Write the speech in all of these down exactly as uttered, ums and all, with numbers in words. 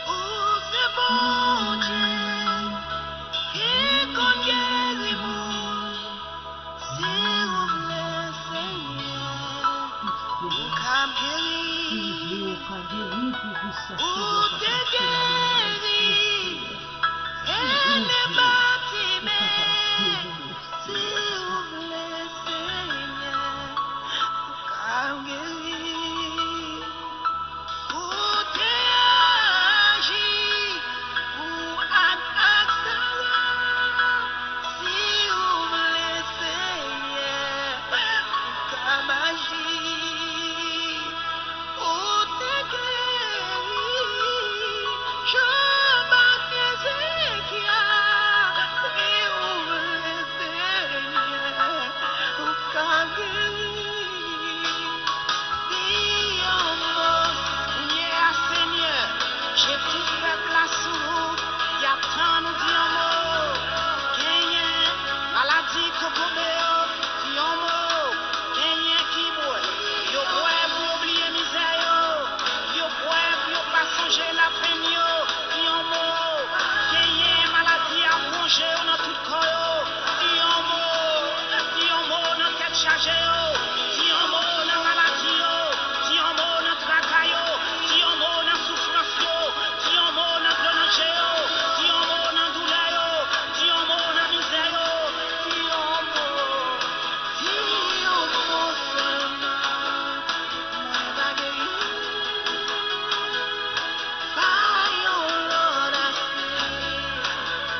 Ou se Bondye ki konn geri moun. Si ou vle, Senyè, ou ka geri. Ou te geri Ene Batime. Si ou vle, Senyè, ou ka geri. Ou te aji pou Ann ak Sara. Si ou vle, Senyè, ou kab aji. Ou te geri Job ak Ezekya. Si ou vle, Senyè, ou ka geri. Di yon mo. Kounye a, Senyè, jete tout pèp la sou ou. Y ap tann ou di yon mo. Genyen maladi kokobe yo, di yon mo. Genyen ki bwè, yo bwè pou yo bliye mizè yo. Yo bwè pou yo pa sonje lapenn yo. Di yon mo. Genyen maladi ap wonje yo nan tout kò yo. Di yon mo. Di yon mo nan tèt chaje yo. Di yon mo nan maladi yo. Di yon mo nan traka yo. Di yon mo nan soufrans yo. Di yon mo nan dlo nan je yo. Di yon mo nan doulè yo. Di yon mo nan mizè yo. Di yon mo. Di yon mo sèlman. Mwen va geri. Pa yon lòt ase.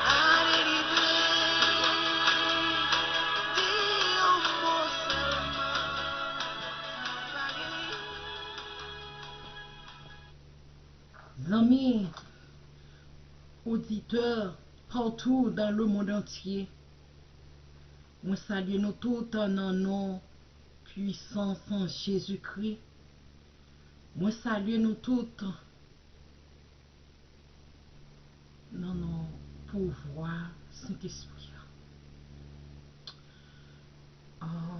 Mwen delivre. Di yon mo sèlman. Mwen va geri. Zanmi, oditè, partout dans le monde entier, mwen salye nou tout nan non pwisan Jezikri. Mwen salye nou tout nan non pouvwa Sentespri a. Ah,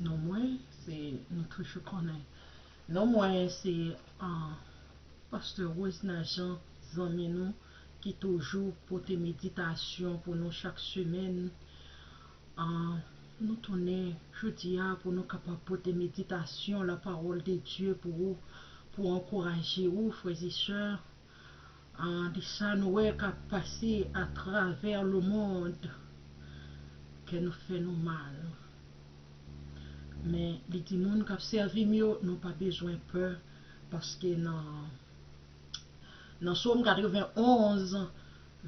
non mwen, se, nou toujou konnen. Non mwen, se, ah, Pastè Rosna Jean, zanmi nou, ki toujou pote meditasyon pou nou chak semèn. Ah, nou tounen jodi a pou nou kapab pote meditasyon la parole de Dieu pou ou, pou ankouraje ou, frè e sè. Ah, de sa nou wè k ap pase atravè lemonn, kè nou fè nou mal. Men, li di moun k ap sèvi m yo, nou pa bezwen pè, paske nan, nan Sòm katrevenonz,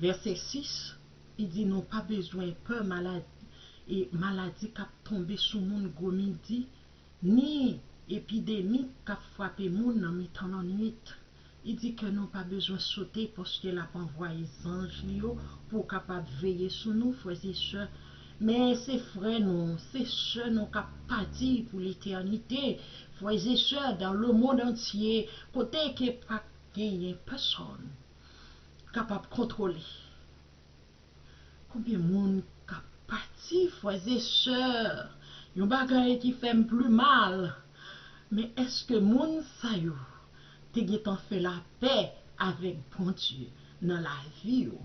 vèsè sis, li di nou pa bezwen pè maladi, e maladi k ap tonbe sou moun gwo midi, ni epidemi k ap frape moun nan mitan lannwit. Li di ke nou pa bezwen sote paske l ap anvwaye zanj li yo pou kapab veye sou nou, frè e sè. Men se frè nou, se sè nou k ap pati pou letènite, frè e sè, dans le monde entier, kote ke pa genyen pèsonn kapab kontwole. Konbyen moun k ap pati, frè e sè? Yon bagay ki fè m pli mal. Men èske moun sa yo te gentan fè lapè avèk Bondye nan lavi yo,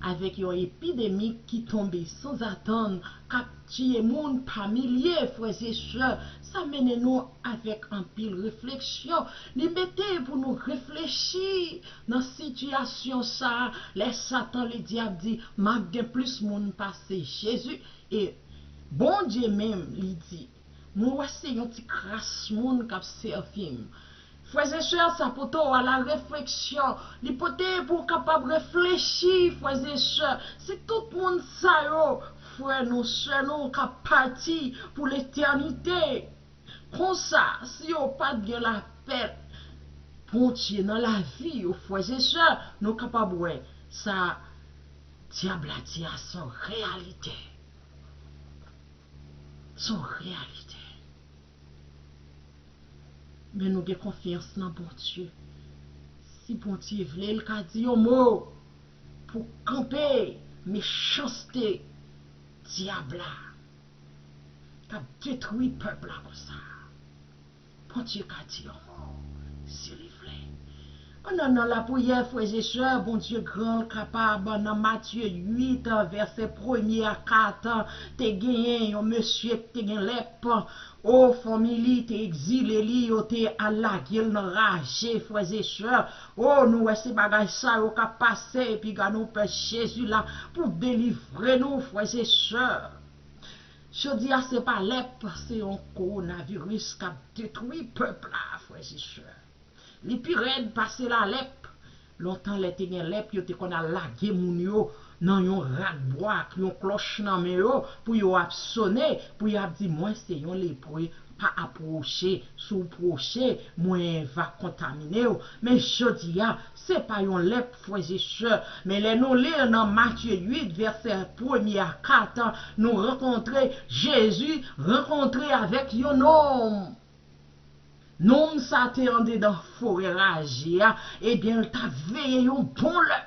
avèk yon epidemi ki tonbe sanzatann, k ap tiye moun pa milye, frè e sè? Sa mennen nou avèk anpil refleksyon. Li mete pou nou reflechi nan sitiyasyon sa a, lè Satan, Ledyab, di, "M ap gen plis moun pase Jezi." E Bondye menm, li di, "Mwen wè se yon ti kras moun k ap sèvi m." Frè e sè, sa pote w a la refleksyon. Li pote pou w kapab reflechi, frè e sè. Si tout moun sa yo frè nou, sè nou k ap pati pou letènite. Konsa, si yo pa t gen lapè Bondye nan lavi yo, frè e sè, nou kapab wè sa dyab la di a se yon reyalite. Se yon reyalite. Men nou gen konfyans nan Bondye. Si Bondye vle, l ka di yon mo pou kanpe mechanste dyab la k ap detwi pèp la konsa. Bondye ka di yon mo, si li vle. Ann al nan lapriyè, frè e sè, Bondye gran, l kapab. Nan Matye uit, vèsè premye a kat, te genyen yon mesye ki te gen lèp. O, fanmi li te egzile li, yo te al lage l nan raje, frè e sè. O, nou wè se bagay sa yo k ap pase, epi gade yon pèp Jezi la pou delivre nou, frè e sè. Jodi a, se pa lèp, se yon kowonaviris k ap detwi pèp la, frè e sè. Li pi rèd pase lalèp. Lontan, lè te gen lèp, yo te konn al lage moun yo nan yon rak bwa ak yon klòch nan men yo pou yo ap sone, pou y ap di, "Mwen se yon lepre, pa apwoche, si w pwoche, mwen va kontamine w." Men jodi a, se pa yon lèp, frè e sè, men lè nou li l nan Matye uit, vèsè premye a kat, nou rankontre Jezi rankontre avèk yon nonm. Nonm sa te andedan forè raje a, ebyen, l t ap veye yon bon lè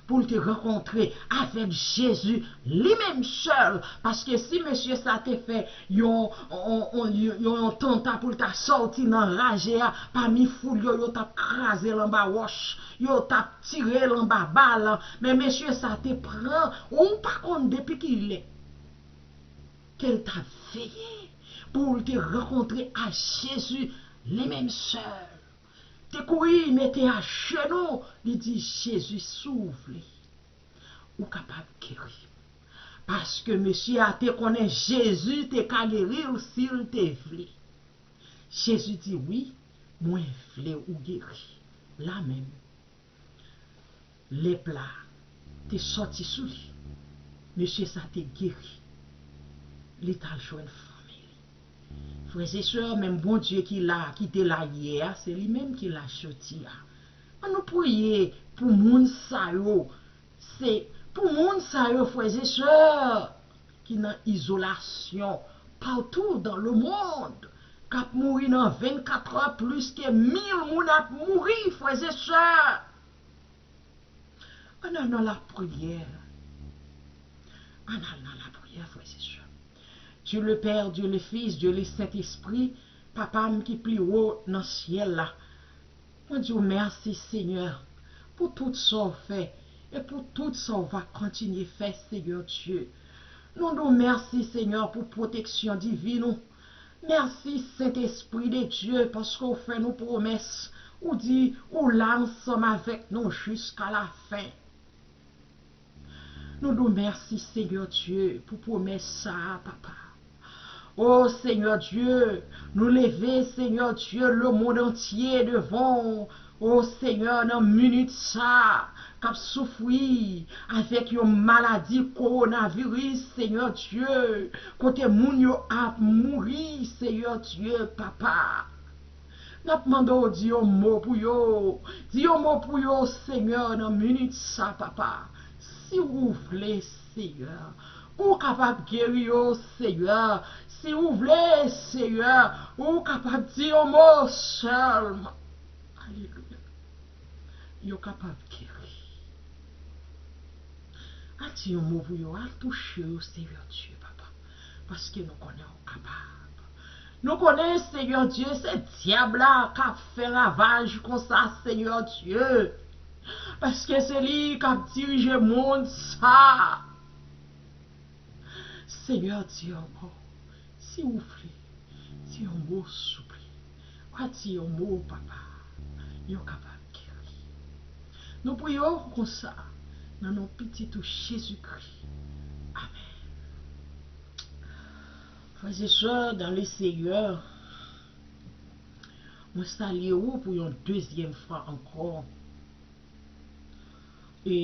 pou l te rankontre avèk Jezi li menm sèl. Paske si mesye sa te fè yon, yon, yon, yon, yon tanta pou l ta sòti nan raje a, pami foul yo, yo t ap kraze l anba wòch, yo t ap tire l anba bal. Men mesye sa te pran, ou pa konn depi kilè ke l t ap veye pou l te rankontre a Jezi li menm sèl. Te kouri mete ajenou, li di, "Jezi, si w vle, ou kapab geri." Paske mesye a te konnen Jezi te ka geri l si l te vle. Jezi di, "Wi, mwen vle ou geri." La menm, lèp la te sòti sou li. Mesye sa te geri. Li t al jwenn fanmi li. Frè e sè, menm Bondye ki la, ki te la yè a, se li menm ki la jodi a. Ann nou priye pou moun sa yo. Se pou moun sa yo, frè e sè, ki nan izolasyon patou dans le monde, k ap mouri nan vennkat è, plis ke mil moun ap mouri, frè e sè. Ann al nan lapriyè. Ann al nan lapriyè, frè e sè. Dieu le Père, Dieu le Fils, Dieu le Saint-Esprit, Papa m ki pi wo nan syèl la. Mwen di w mèsi, Senyè, pou tout sa w fè e pou tout sa w va kontinye fè, Senyè Dye. Nou di w mèsi, Senyè, pou pwoteksyon divin ou. Mèsi, Sentespri de Dye, paske w fè nou pwomès. Ou di ou la ansanm avèk nou jiska lafen. Nou di w mèsi, Senyè Dye, pou pwomès sa a, Papa. O Senyè Dye, nou leve, Senyè Dye, lemonn antye devan w. O Senyè, nan minit sa a, k ap soufri avèk yon maladi kowonaviris, Senyè Dye, kote moun yo ap mouri, Senyè Dye, Papa. N ap mande w di yon mo pou yo. Di yon mo pou yo, Senyè, nan minit sa, Papa. Si ou vle, Senyè, ou kapab geri yo, Senyè. Si ou vle, Senyè, ou kapab di yon mo sèlman. Alelouya. Yo kapab geri. Al di yon mo pou yo, al touche yo, Senyè Dye, Papa. Paske nou konnen ou kapab. Nou konnen, Senyè Dye, se dyab la k ap fè ravaj konsa, Senyè Dye. Paske se li k ap dirije mond sa. Senyè Dye ankò, si ou vle, di yon mo, souple. Ou a di yon mo, Papa, yo kapab geri. Nou priye w konsa, nan non pitit ou Jezikri. Amèn. Frè e sè dans le Seigneur, mwen salye ou pou yon dezyèm fwa ankò. E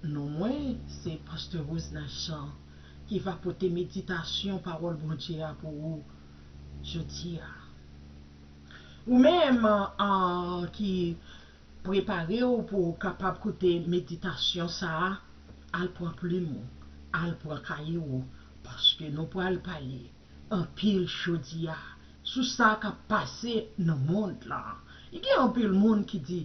non mwen, se Pastè Rosna Jean, ki va pote meditasyon pawòl Bondye a pou ou jodi a. Ou menm, an, ki prepare w pou w kapab koute meditasyon sa a, al pran plim ou, al pran kaye w, paske nou pral pale anpil jodi a sou sa k ap pase nan mond lan. Gen anpil moun ki di,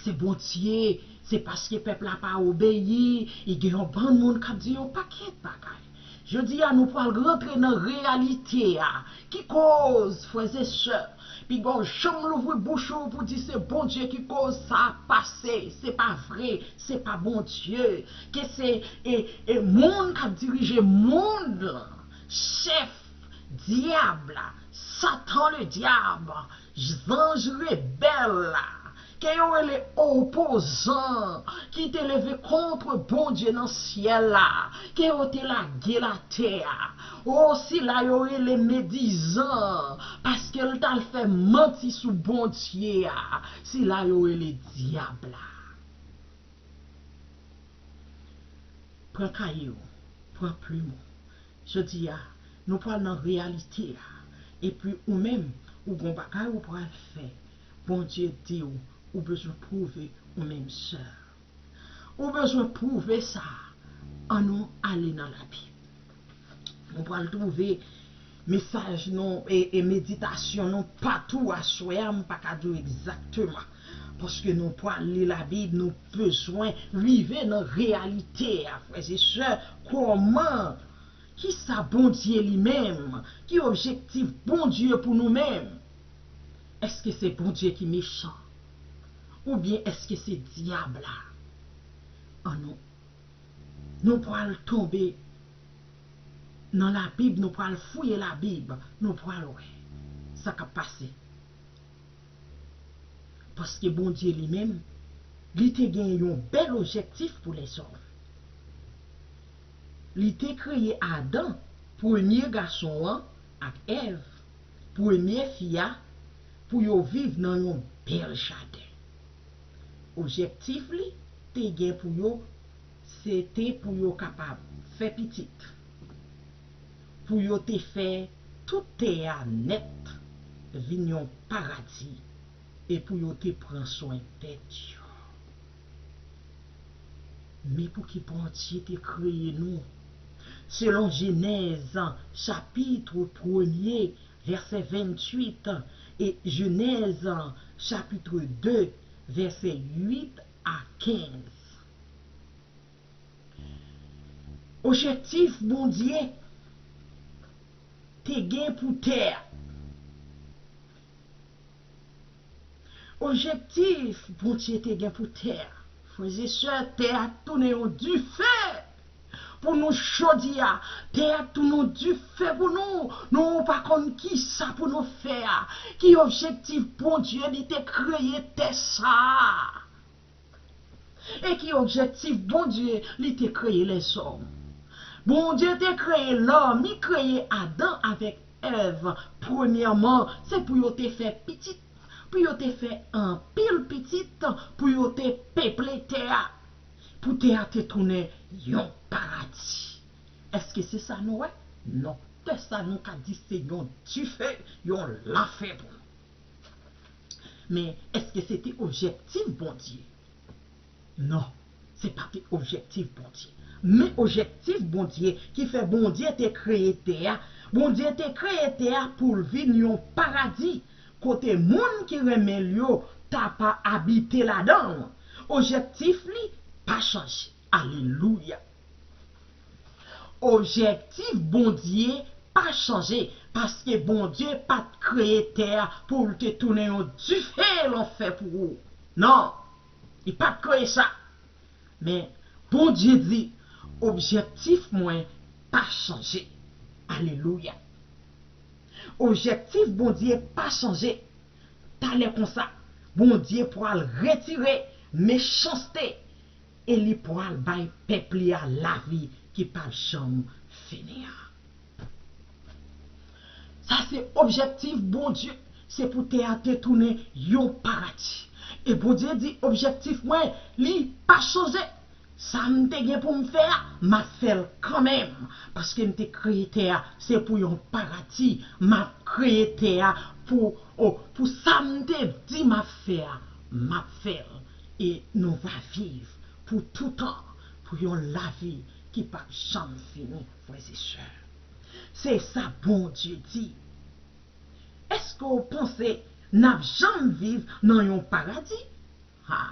se Bondye, se paske pèp la pa obeyi. Gen yon bann moun k ap di yon pakèt bagay. Jodi a, nou pral rantre nan reyalite a. Ki koz, frè e sè, piga w janm louvri bouch ou pou di se Bondye ki koz sa ap pase? Se pa vre, se pa Bondye. Ke se e, e moun k ap dirije mond lan, chèf dyab la, Satan le dyab, zanj rebèl la, ke yo rele opozan, ki te leve kont Bondye nan syèl la, ke yo te lage l atè a. O, sila yo rele medizan, paske l t al fè manti sou Bondye a, sila yo rele dyab la. Pran kaye w, pran plim ou. Jodi a, nou pral nan reyalite a. Epi ou menm, ou gon bagay ou pral fè. Bondye di w, ou bezwen pwouve ou menm sè. Ou bezwen pwouve sa. Annou ale nan Labib. Nou pral twouve mesaj nou e, e meditasyon nou patou aswè a, m pa ka di w egzakteman. Paske nou pral li Labib, nou bezwen rive nan reyalite a, frè e sè, kòman, kisa Bondye li menm, ki objektif Bondye pou nou menm? Èske se Bondye ki mechan? Oubyen èske se dyab la? Annou, nou pral tonbe nan Labib, nou pral fouye Labib, nou pral wè sa k ap pase. Paske Bondye li menm, li te gen yon bèl objektif pou lèzòm. Li te kreye Adan, premye gason an, ak Èv, premye fi a, pou yo viv nan yon bèl jaden. Objektif li te gen pou yo, se te pou yo kapab fè pitit, pou yo te fè tout tè a nèt vin yon paradi, e pou yo te pran swen bèt yo. Men pouki Bondye te kreye nou? Selon Jenèz, chapit premye, vèsè venntuit, e Jenèz, chapit de, vèsè uit a kenz. Objektif Bondye te gen pou tè a. Objektif Bondye te gen pou tè a. Frè e sè, tè a tounen yon dife pou nou jodi a. Tè a tounen yon dife pou nou. Nou pa konn kisa pou nou fè a. Ki objektif Bondye li te kreye tè sa a? E ki objektif Bondye li te kreye lèzòm? Bondye te kreye lòm, li kreye Adan avèk Èv. Premyèman, se pou yo te fè pitit, pou yo te fè anpil pitit, pou yo te peple tè a, pou tè a te tounen yon paradi. Èske se sa nou wè? Non. Tè sa nou ka di se yon dife, yon lanfè pou nou. Men, èske se te objektif Bondye? Non, se pa te objektif Bondye. Men objektif Bondye ki fè Bondye te kreye tè a. Bondye te kreye tè a pou l vin yon paradi kote moun ki renmen l yo ta pa abite ladan l. Objektif li pa chanje. Alelouya! Objektif Bondye pa chanje, paske Bondye pa t kreye tè a pou l te tounen yon dife lanfè pou ou. Non, li pa t kreye sa. Men, Bondye di, objektif mwen pa chanje. Alelouya! Objektif Bondye pa chanje. Talè konsa, Bondye pral retire mechanste e li pral bay pèp li a lavi ki p ap janm fini an. Sa se objektif Bondye, se pou tè a te tounen yon paradi. E Bondye di, objektif mwen, li pa chanje. Sa m te gen pou m fè a, m ap fè l kanmenm. Paske m te kreye tè a, se pou yon paradi. M ap kreye tè a pou, o, pou sa m te di m ap fè a, m ap fè l. E nou va viv pou toutan, pou yon lavi ki p ap janm fini, frè e sè. Se sa Bondye di. Èske w panse n ap janm viv nan yon paradi? Ha!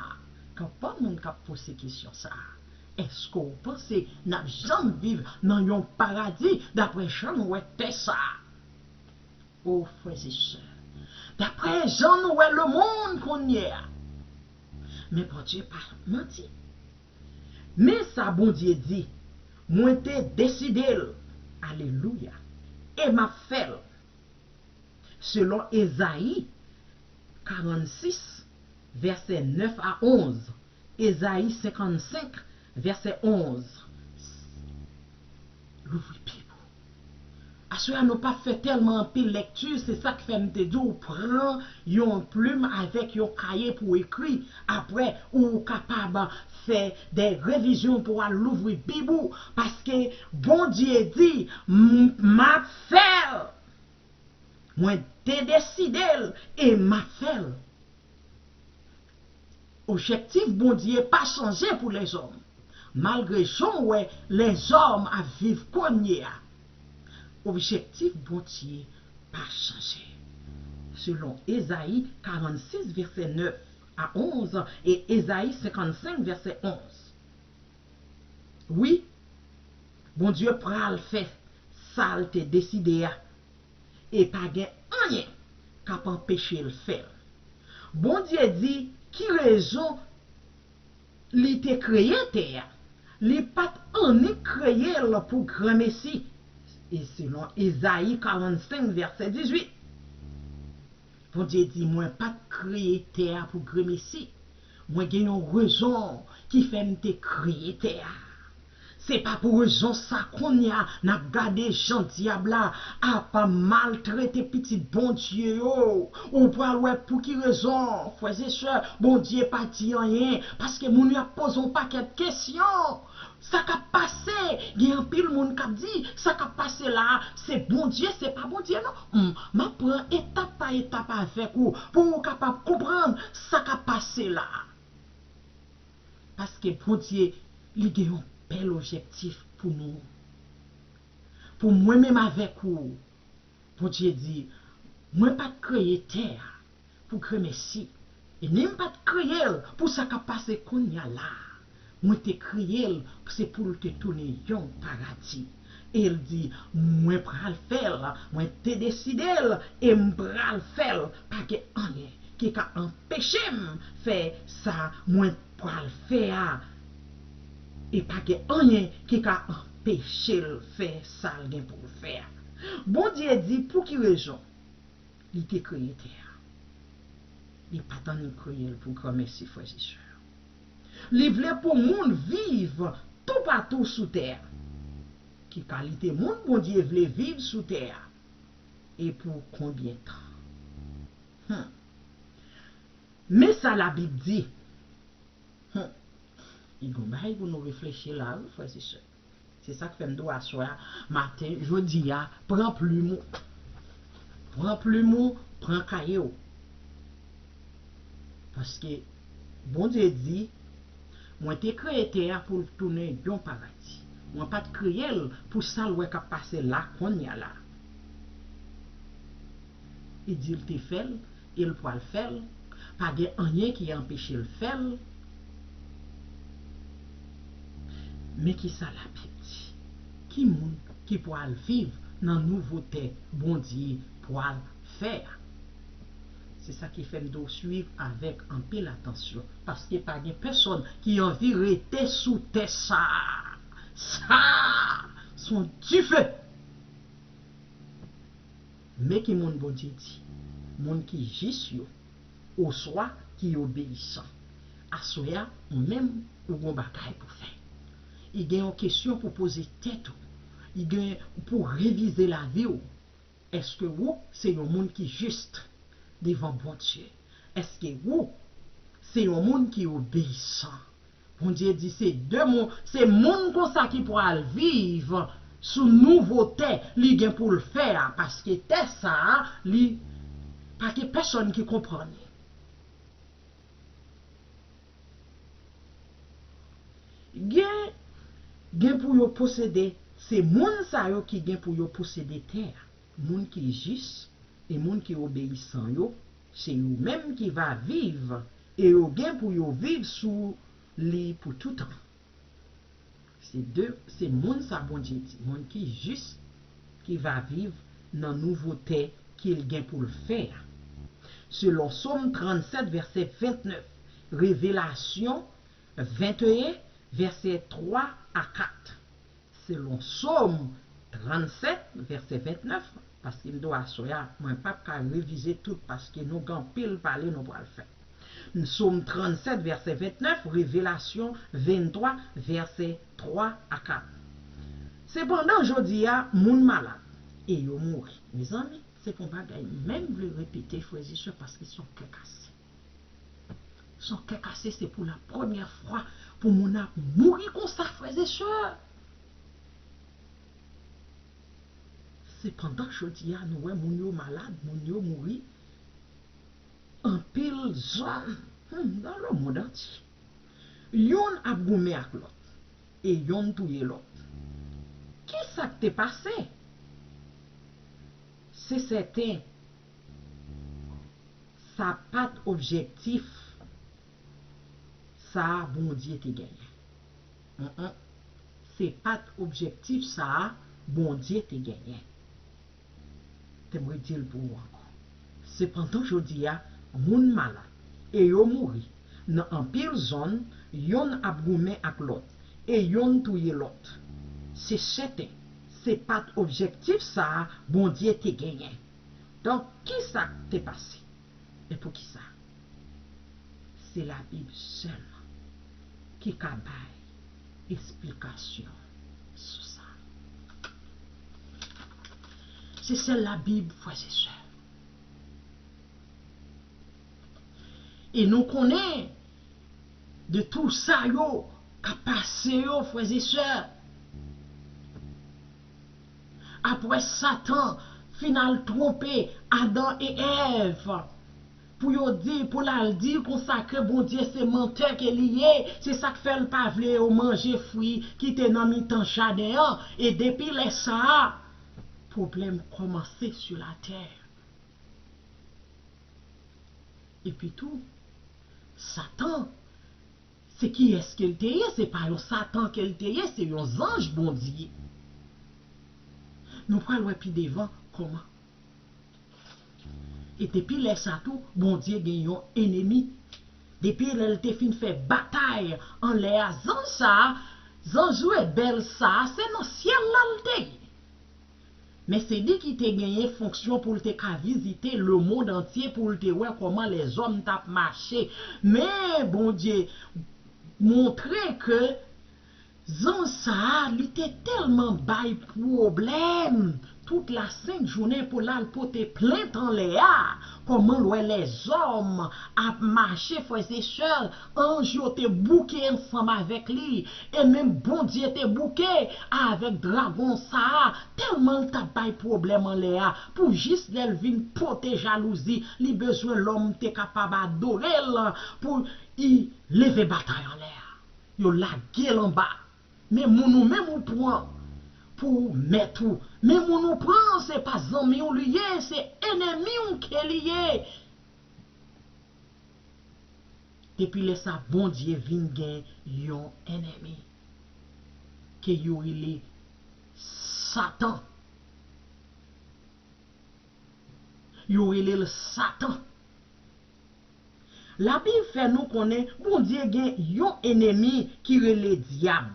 Gen anpil moun k ap poze kesyon sa a. Èske w panse n ap janm viv nan yon paradi daprè jan nou wè tè sa a? O frè e sè, daprè jan nou wè lemonn kounye a. Men Bondye pa manti. Men sa Bondye di, mwen te deside l, alelouya, e m ap fè l. Selon Ezayi karannsis, vèsè nèf a onz, Ezayi senkannsenk, vèsè onz. Louvri Bib ou. Aswè a, nou p ap fè tèlman anpil lekti, se sa k fè m te di w pran yon plim avèk yon kaye pou w ekri. Apre, ou kapab fè de revizyon pou w al louvri Bib ou, paske Bondye di, m, m ap fè l. Mwen te deside l e m ap fè l. Objektif Bondye pa chanje pou lèzòm. Malgre jan w wè lèzòm ap viv kounye a, objektif Bondye pa chanje. Selon Ezayi karannsis, vèsè nèf a onz e Ezayi senkannsenk, vèsè onz. Wi, Bondye pral fè sa l te deside a, e pa gen anyen k ap anpeche l fè l. Bondye di ki rezon li te kreye tè a. Li pa t annik kreye l pou granmesi. E selon Ezayi karannsenk, vèsè dizuit, Bondye di, mwen pa t kreye tè a pou granmesi. Mwen gen yon rezon ki fè m te kreye tè a. Se pa pou rezon sa kounye a n ap gade jan dyab la ap maltrete pitit Bondye yo. Ou pral wè pou ki rezon, frè e sè, Bondye pa di anyen, paske moun yo ap poze yon pakèt kesyon. Sa k ap pase, gen anpil moun k ap di, sa k ap pase la a, se Bondye, se pa Bondye non. M, m ap pran etap pa etap avèk ou, pou ou kapab konprann sa k ap pase la a. Paske Bondye, li gen yon bèl objektif pou nou. Pou mwen menm avèk ou. Bondye di, mwen pa t kreye tè a pou granmesi, e ni m pa t kreye l pou sa k ap pase kounye a la a. Mwen te kreye l, se pou l te tounen yon paradi. E l di, mwen pral fè l, mwen te deside l, e m pral fè l. Pa gen anyen ki ka anpeche m fè sa mwen pral fè a. E pa gen anyen ki ka anpeche l fè sa l gen pou l fè a. Bondye di pou ki rezon li te kreye tè a. Li pa t annik kreye l pou granmesi, frè e sè. Li vle pou moun viv toupatou sou tè a. Ki kalite moun Bondye vle viv sou tè a? E pou konbyen tan? Hmm. Men sa Labib di. Hmm. Li gon bagay pou nou reflechi la, wi, frè e sè. Se sa k fè m di w aswè a, maten, jodi a, pran plim ou. Pran plim ou, pran kaye w. Paske Bondye di, mwen te kreye tè a pou l tounen yon paradi. Mwen pa t kreye l pou sa l wè k ap pase la kounye a la. Li di l te fè l, e l pral fè l. Pa gen anyen ki anpeche l fè l. Men ki sa Labib di? Ki moun ki pral viv nan nouvo tè Bondye pral fè a? Se sa ki fè m di w swiv avèk anpil atansyon, paske pa gen pèsonn ki anvi rete sou tè sa a. Sa a, se yon dife. Men ki moun Bondye di, moun ki jis yo, oswa ki obeyisan. Aswè a, ou menm, ou gon bagay pou fè. Li gen yon kesyon pou poze tèt ou. Li gen pou revize lavi w. Èske ou se yon moun ki jis devan Bondye? Èske ou se yon moun ki obeyisan? Bondye di se de moun, se moun konsa ki pral viv sou nouvo tè li gen pou l fè a, paske tè sa a, li pa gen pèsonn ki konprann li. Gen, gen pou yo posede, se moun sa yo ki gen pou yo posede tè a. Moun ki jis e moun ki obeyisan yo, se yo menm ki va viv, e yo gen pou yo viv sou li pou toutan. Se de, se moun sa Bondye di, moun ki jis, ki va viv nan nouvo tè ke l gen pou l fè a. Selon Sòm trannsèt, vèsè ventnèf, Revelasyon venteyen, vèsè twa a kat. Selon Sòm trannsèt, vèsè ventnèf, paske m di w aswè a, mwen p ap ka revize tout, paske nou gen anpil pale nou pral fè. Sòm trannsèt, vèsè ventnèf, Revelasyon venntwa, vèsè twa a kat. Sepandan, jodi a, moun malad, e yo mouri. Mezanmi, se pa yon bagay m menm vle repete, frè e sè, paske se yon kè kase. Se yon kè kase, se pou la premyè fwa pou moun ap mouri konsa, frè e sè. Sepandan, jodi a, nou wè moun yo malad, moun yo mouri. Anpil zòn, hmm, dans le monde entier. Youn ap goumen ak lòt, e youn touye lòt. Ki sa k te pase? Se sèten, sa pa t objektif sa a Bondye te genyen. Mm, mm. Se pa t objektif sa a Bondye te genyen. Te m redi l pou ou ankò. Sepandan, jodi a, moun malad e yo mouri nan anpil zòn, youn ap goumen ak lòt, e youn touye lòt. Se sèten, se pa t objektif sa a Bondye te genyen. Donk, ki sa k te pase? E poukisa? Se Labib sèlman ki ka bay esplikasyon sou sa. Se sèl Labib, frè e sè. E nou konnen de tou sa yo k ap pase yo, frè e sè. Apre Satan fin al twonpe Adan e Èv, pou yo di, pou l al di konsa ke Bondye se mantè ke li ye, se sa k fè l pa vle yo manje fwi ki te nan mitan jaden an. E depi lè sa a, pwoblèm kòmanse sou latè. Epi tou, Satan, se kiyès ke l te ye? Se pa yon Satan ke l te ye, se yon zanj Bondye. Nou pral wè pi devan kòman. E depi lè sa tou, Bondye gen yon enemi. Depi lè l te fin fè batay anlè a, zanj sa a, zanj rebèl sa a, se nan syèl la l te ye. Men se li ki te genyen fonksyon pou l te ka vizite lemonn antye, pou l te wè kòman lèzòm t ap mache. Men Bondye montre ke zanj sa a, li te tèlman bay pwoblèm tout lasent jounen pou l al pote plent anlè a. Kòman l wè lèzòm ap mache, frè e sè, anj yo te bouke ansanm avèk li, e menm Bondye te bouke avèk dragon sa a. Tèlman l t ap bay pwoblèm anlè a, pou jis lè l vin pote jalouzi, li bezwen lòm te kapab adore l pou li leve batay anlè a. Yo lage l anba. Men moun ou menm ou pran pou mèt ou. Men moun ou pran, se pa zanmi w li ye, se enemi w ke li ye. Depi lè sa, Bondye vin gen yon enemi ke yo rele Satan. Yo rele l Satan. Labib fè nou konnen Bondye gen yon enemi ki rele dyab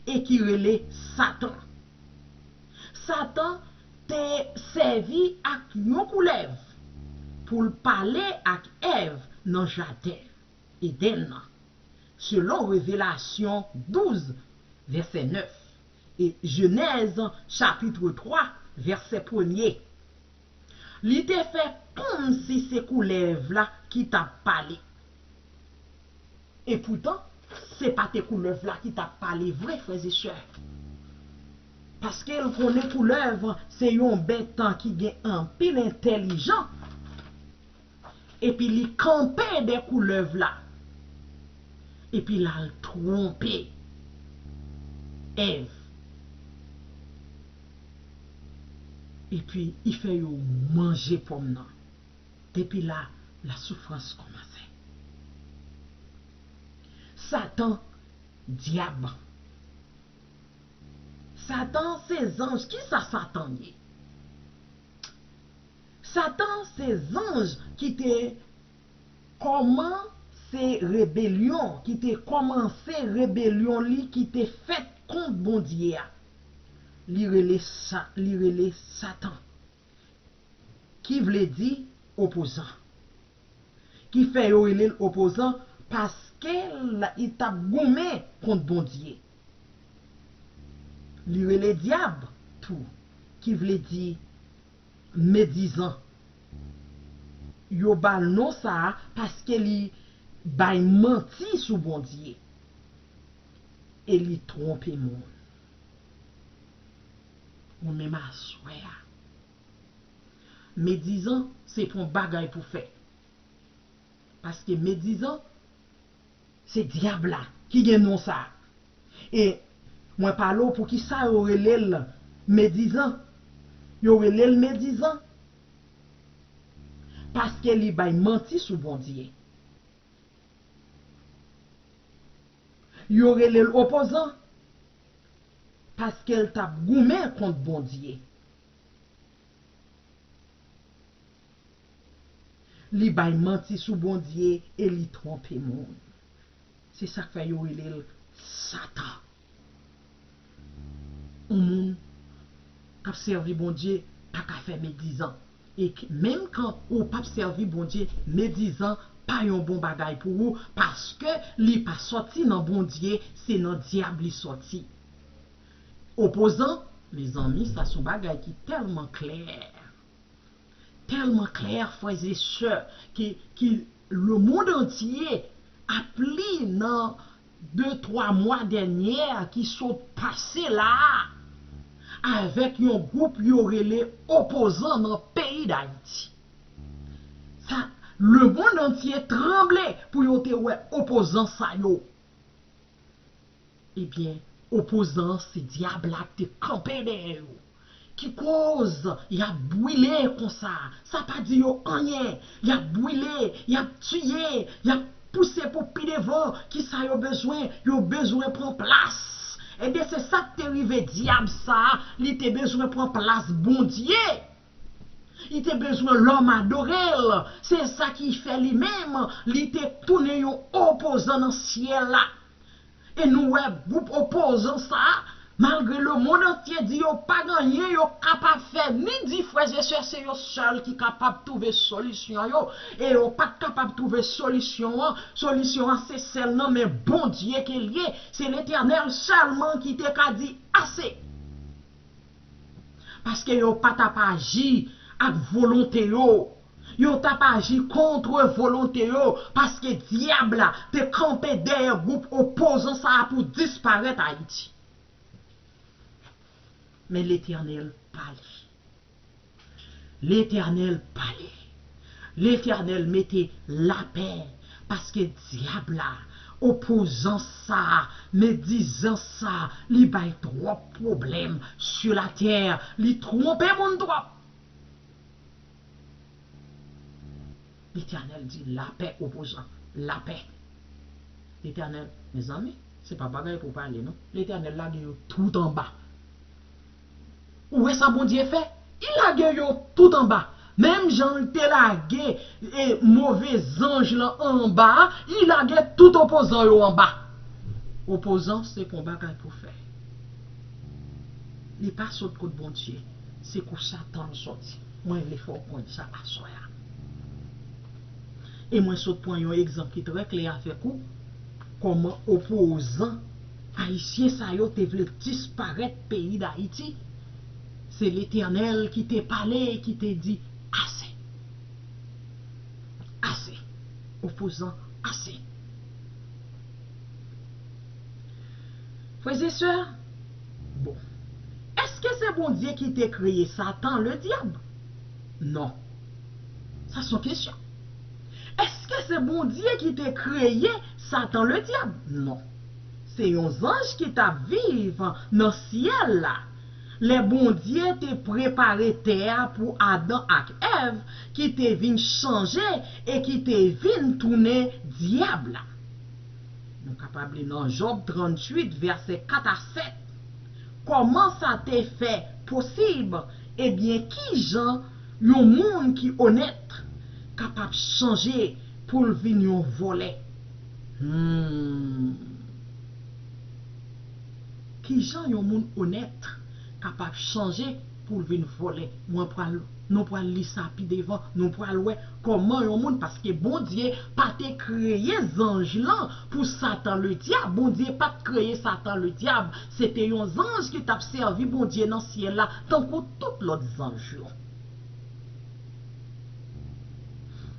e ki rele Satan. Satan te sèvi ak yon koulèv pou l pale ak Èv nan jaden Edenn nan, selon Revelasyon douz, vèsè nèf, e Jenèz, chapit twa, vèsè premye. Li te fè kòmsi se koulèv la ki t ap pale. Epoutan, se pa te koulèv la ki t ap pale vre, frè e sè. Paske l konnen koulèv se yon bèt ki gen anpil entèlijans. Epi li kanpe dèyè koulèv la. Epi l al twonpe Èv. Epi li fè yo manje pòm nan. Depi la, lasoufrans kòmanse. Satan, dyab. Satan se zanj. Kisa Satan ye? Satan se zanj ki te kòmanse rebelyon, ki te kòmanse rebelyon li ki te fèt kont Bondye a. Li rele sa, li rele Satan, ki vle di opozan. Ki fè yo rele l opozan, paske l, li t ap goumen kont Bondye. Li rele dyab tou, ki vle di medizan. Yo ba l non sa a paske li bay manti sou Bondye e li twonpe moun. Ou menm aswè a, medizan se pa yon bagay pou fè. Paske medizan, se dyab la ki gen non sa a. E mwen pale w poukisa yo rele l medizan. Yo rele l medizan paske li bay manti sou Bondye. Yo rele l opozan paske l t ap goumen kont Bondye. Li bay manti sou Bondye e li twonpe moun. Se sa k fè yo rele l Satan. Yon moun k ap sèvi Bondye pa ka fè medizan. E k-, menm kan ou p ap sèvi Bondye, medizan pa yon bon bagay pou ou, paske li pa sòti nan Bondye, se nan dyab li sòti. Opozan, mezanmi, sa se yon bagay ki tèlman klè. Tèlman klè, frè e sè, ki, ki lemonn antye ap li nan de, twa mwa dènyè ki sot pase la a, avèk yon gwoup yo rele opozan nan peyi Dayiti. Sa, lemonn antye tranble pou yo te wè opozan sa yo. Ebyen, opozan an se dyab la ki te kanpe dèyè yo. Ki koz y ap brile konsa? Sa pa di yo anyen. Y ap brile, y ap tiye, y ap pouse pou pi devan. Kisa yo bezwen? Yo bezwen pran plas. Ebyen, se sa k te rive dyab sa a. Li te bezwen pran plas Bondye. Li te bezwen lòm adore l. Se sa ki fè li menm, li te tounen yon opozan nan syèl la. E nou wè gwoup opozan sa a, malgre lemonn antye di yo pa gen anyen yo kapab fè, ni di frè e sè se yo sèl ki kapab twouve solisyon yo, e yo pa t kapab twouve solisyon an, solisyon an se sèl nan men Bondye ke l ye, se Letènèl sèlman ki te ka di ase. Paske yo pa t ap aji ak volonte yo. Yo t ap aji kont volonte yo, paske dyab la te kanpe dèyè gwoup opozan sa a pou disparèt Ayiti. Men Letènèl pale. Letènèl pale. Letènèl mete lapè, paske dyab la, opozan sa a, medizan sa a, li bay twòp pwoblèm sou latè, li twonpe moun twòp. Letènèl di, lapè, opozan, lapè. Letènèl, mezanmi, se pa bagay pou pale, non. Letènèl lage yo tout anba. Ou wè sa Bondye fè? Li lage yo tout anba. Menm jan l te lage, e, move zanj lan anba a, li lage tout opozan yo anba. Opozan, se pa yon bagay pou fè. Li pa sot kot Bondye. Se kot Satan l sòti. Mwen vle fè w konn sa aswè a. E mwen sot pran yon egzanp ki trè klè avèk ou, kòman opozan ayisyen sa yo te vle disparèt peyi Dayiti. Se Letènèl ki te pale, ki te di, ase. Ase. Opozan, ase. Frè e sè, bon, èske se Bondye ki te kreye Satan, Ledyab? Non. Sa se yon kesyon. Èske se Bondye ki te kreye Satan, Ledyab? Non. Se yon zanj ki t ap viv nan syèl la. Lè Bondye te prepare tè a pou Adan ak Èv, ki te vin chanje e ki te vin tounen dyab la. Nou kapab li nan Jòb tranntuit, vèsè kat a sèt. Kòman sa te fè posib? Ebyen, ki jan yon moun ki onèt kapab chanje pou l vin yon vòlè? Hmm. Ki jan yon moun onèt kapab chanje pou l vin vòlè? Mwen pral, nou pral li sa pi devan, nou pral wè kòman yon moun, paske Bondye pa te kreye zanj lan pou Satan Ledyab. Bondye pa t kreye Satan Ledyab. Se te yon zanj ki t ap sèvi Bondye nan syèl la, tankou tout lòt zanj yo.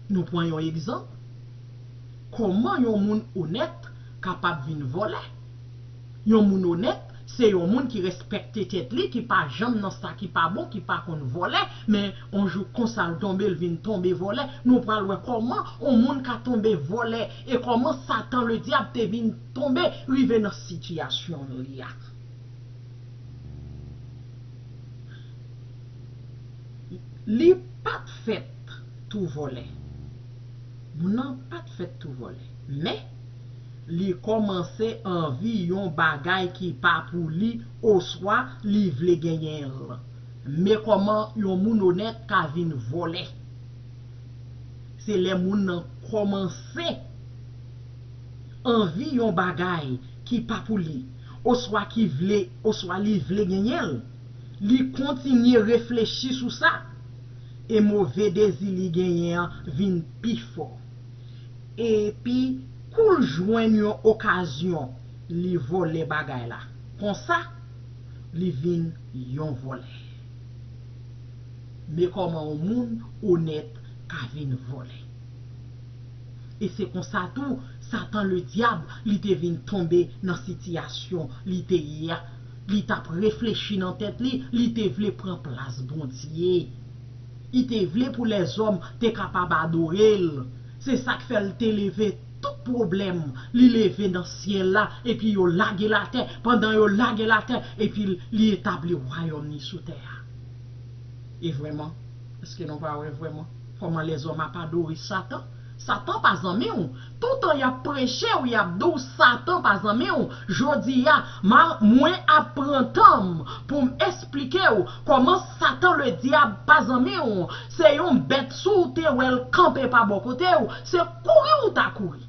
Nou pran yon egzanp. Kòman yon moun onèt kapab vin vòlè? Yon moun onèt, se yon moun ki respekte tèt li, ki pa janm nan sa ki pa bon, ki pa konn vòlè, men yon jou konsa l tonbe, l vin tonbe vòlè. Nou pral wè kòman yon moun ka tonbe vòlè e kòman Satan Ledyab te vin tonbe, rive nan sitiyasyon li a. Li pa t fèt tou vòlè. Moun nan pa t fèt tou vòlè. Men, li kòmanse anvi yon bagay ki pa pou li, oswa li vle genyen l. Men kòman yon moun onèt ka vin vòlè. Se lè moun nan kòmanse anvi yon bagay ki pa pou li, oswa ki vle, oswa li vle genyen l, li kontinye reflechi sou sa, e move dezi li genyen an vin pi fò. Epi, kou l jwenn yon okazyon, li vòlè bagay la. Konsa, li vin yon vòlè. Men kòman yon moun onèt ka vin vòlè. E se konsa tou, Satan Ledyab, li te vin tonbe nan sitiyasyon li te ye a. Li t ap reflechi nan tèt li, li te vle pran plas Bondye. Li te vle pou lèzòm te kapab adore l. Se sa k fè l te leve tout pwoblèm li leve nan syèl la, epi yo lage l atè. Pandan yo lage l atè, epi li etabli wayòm li sou tè a. E vrèman, èske nou pa wè vrèman kòman lèzòm ap adore Satan? Satan pa zanmi w. Toutan y ap preche w, y ap di w Satan pa zanmi w. Jodi a, ma, mwen ap pran tan m pou m esplike w kòman Satan Ledyab pa zanmi w. Se yon bèt, si w te wè l kanpe pa bò kote w, se kouri w ta kouri.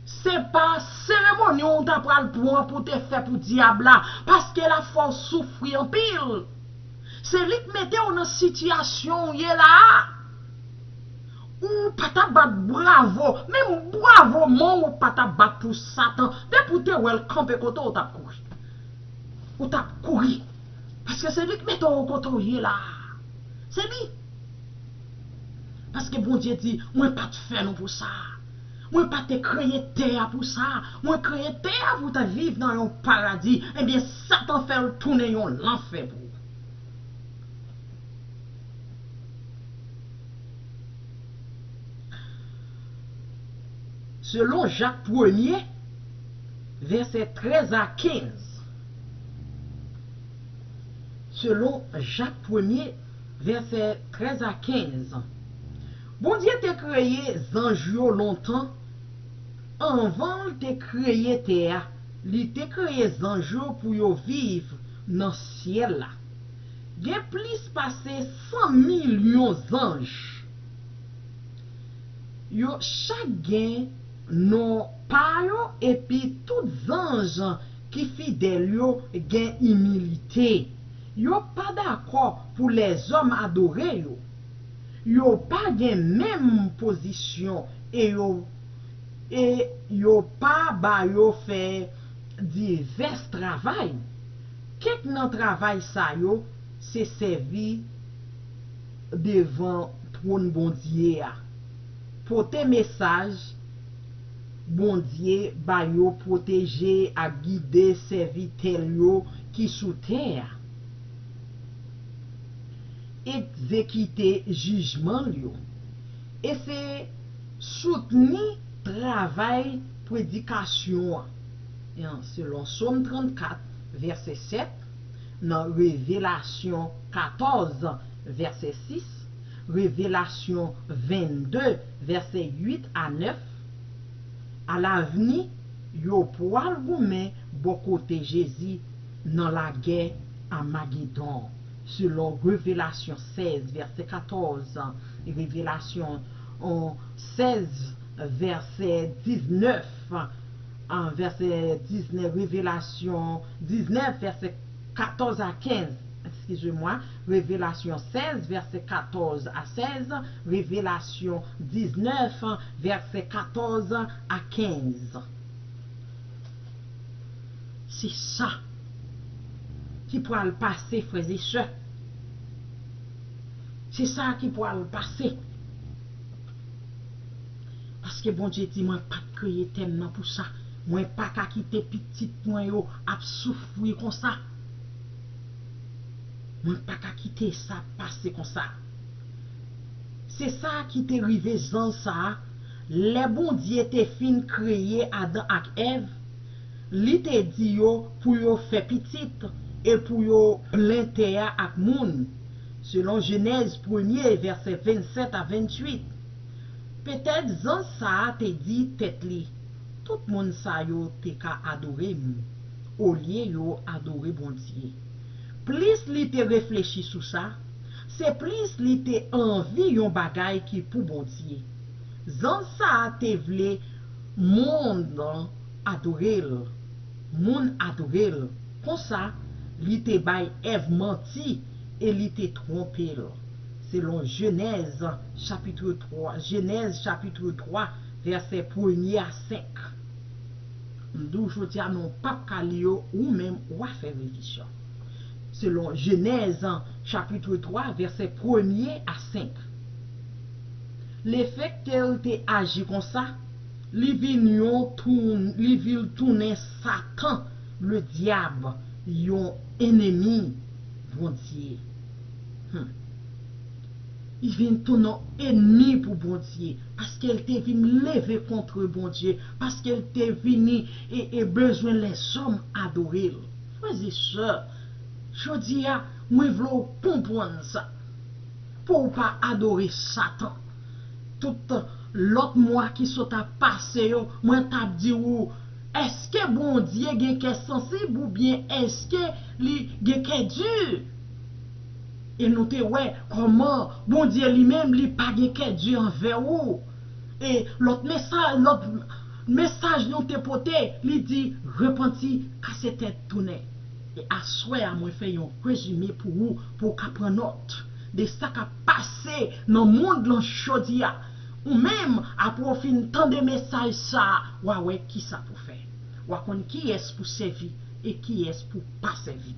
Se pa seremoni w ta pral pran pou te fè pou dyab la, paske l ap fè w soufri anpil. Se li k mete w nan sitiyasyon w ye la a. Ou pa t ap bat bravo, menm bravo men w ou pa t ap bat pou Satan. Depi w te wè l kanpe kote w, ou t ap kouri. Ou t ap kouri. Paske se li k mete w kote w ye la a. Se li. Paske Bondye di, mwen pa t fè nou pou sa. Mwen pa te kreye tè a pou sa. Mwen kreye tè a pou w ta viv nan yon paradi. Ebyen, Satan fè l tounen yon lanfè pou ou. Selon Jak premye, vèsè trèz a kenz. Selon Jak premye, vèsè trèz a kenz. Bondye te kreye zanj yo lontan, anvan l te kreye tè a, li te kreye zanj yo pou yo viv nan syèl la. Gen plis pase san milyon zanj. Yo chak gen non pa yo, epi tout zanj ki fidèl yo gen imilite. Yo pa dakò pou lèzòm adore yo. Yo pa gen menm pozisyon e yo, e yo pa ba yo fè divès travay. Kèk nan travay sa yo se sèvi devan twòn Bondye a, pote mesaj, Bondye ba yo pwoteje ak gide sèvitè l yo ki sou tè a, egzekite jijman l yo, e se soutni travay predikasyon an, selon Sòm trannkat, vèsè sèt, nan Revelasyon katòz, vèsè sis, Revelasyon vennde, vèsè uit a nèf, alavni, yo pral goumen bò kote Jezi nan lagè Amagedon, selon Revelasyon sèz, vèsè katòz, Revelasyon, on, sèz, vèsè diznèf, an, vèsè diznèf, Revelasyon diznèf, vèsè katòz a kenz, excusez-moi, Revelasyon sèz, vèsè katòz a sèz, Revelasyon diznèf, vèsè katòz a kenz. Se sa ki pral pase, frè e sè. Se sa ki pral pase. Paske Bondye di, mwen pa t kreye tè m nan pou sa. Mwen pa ka kite pitit mwen yo ap soufri konsa. Mwen pa ka kite sa pase konsa. Se sa ki te rive zanj sa a, lè Bondye te fin kreye Adan ak Èv, li te di yo pou yo fè pitit e pou yo plen tè a ak moun, selon Jenèz premye, vèsè vennsèt a venntuit. Petèt zanj sa a te di tèt li, tout moun sa yo te ka adore m, olye yo adore Bondye. Plis li te reflechi sou sa, se plis li te anvi yon bagay ki pou Bondye. Zanj sa a te vle monn adore l, moun adore l. Konsa, li te bay Èv manti e li te twonpe l. Selon Jenèz chapit twa, Jenèz chapit twa, vèsè premye a senk. M di w jodi a, men w p ap ka li yo, ou menm w a fè revizyon. Selon Jenèz chapit twa, vèsè premye a senk. Lefètke l te aji konsa, li vin yon toun, li vin tounen Satan, le dyab, yon enemi Bondye. Hmm. Li vin tounen enmi pou Bondye, paske l te vin leve kont Bondye, paske l te vini e, e bezwen lèzòm adore l. Frè e sè, jodi a, mwen vle w konprann sa. Pou w pa adore Satan. Tout lòt mwa ki sot ap pase yo, mwen t ap di w, èske Bondye gen kè sansib oubyen èske li gen kè di? E nou te wè kòman Bondye li menm, li pa gen kè di anvè ou. E lòt mesaj, lòt mesaj nou te pote, li di, repanti, kase tèt, tounen. E aswè a, mwen fè yon rezime pou ou, pou w ka pran nòt de sa k ap pase nan mond lan jodi a. Ou menm, apre w fin tande mesaj sa a, w a wè kisa pou fè. W a konn kiyès pou sèvi e kiyès pou pa sèvi.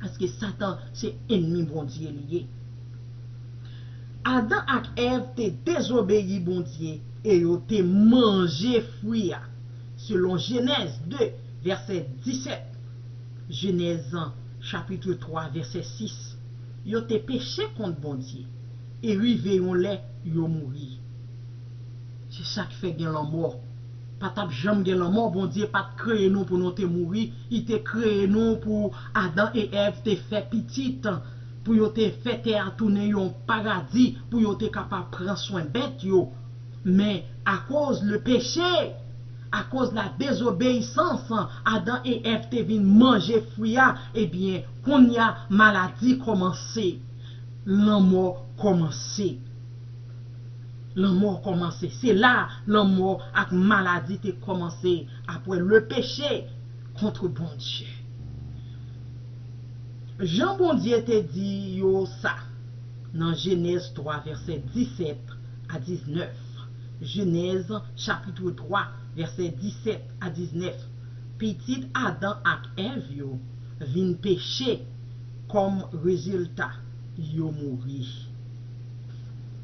Paske Satan se enmi Bondye li ye. Adan ak Èv te dezobeyi Bondye e yo te manje fwi a, selon Jenèz de, vèsè disèt, Jenèz chapit twa, vèsè sis. Yo te peche kont Bondye e rive yon lè, yo mouri. Se sa k fè gen lanmò. Pa t ap janm gen lanmò. Bondye pa t kreye nou pou nou te mouri. Li te kreye nou pou Adan e Èv te fè pitit, pou yo te fè tè a tounen yon paradi, pou yo te kapab pran swen bèt yo. Men, akoz le peche, akoz la désobéissance, Adan e Èv te vin manje fwi a, ebyen, kounye a, maladi kòmanse. Lanmò kòmanse. Lanmò kòmanse. Se la lanmò ak maladi te kòmanse apre le peche kont Bondye. Jan Bondye te di yo sa nan Jenèz twa, vèsè disèt a diznèf. Jenèz, chapit twa, vèsè disèt a diznèf. Pitit Adan ak Èv yo vin peche, kòm rezilta, yo mouri.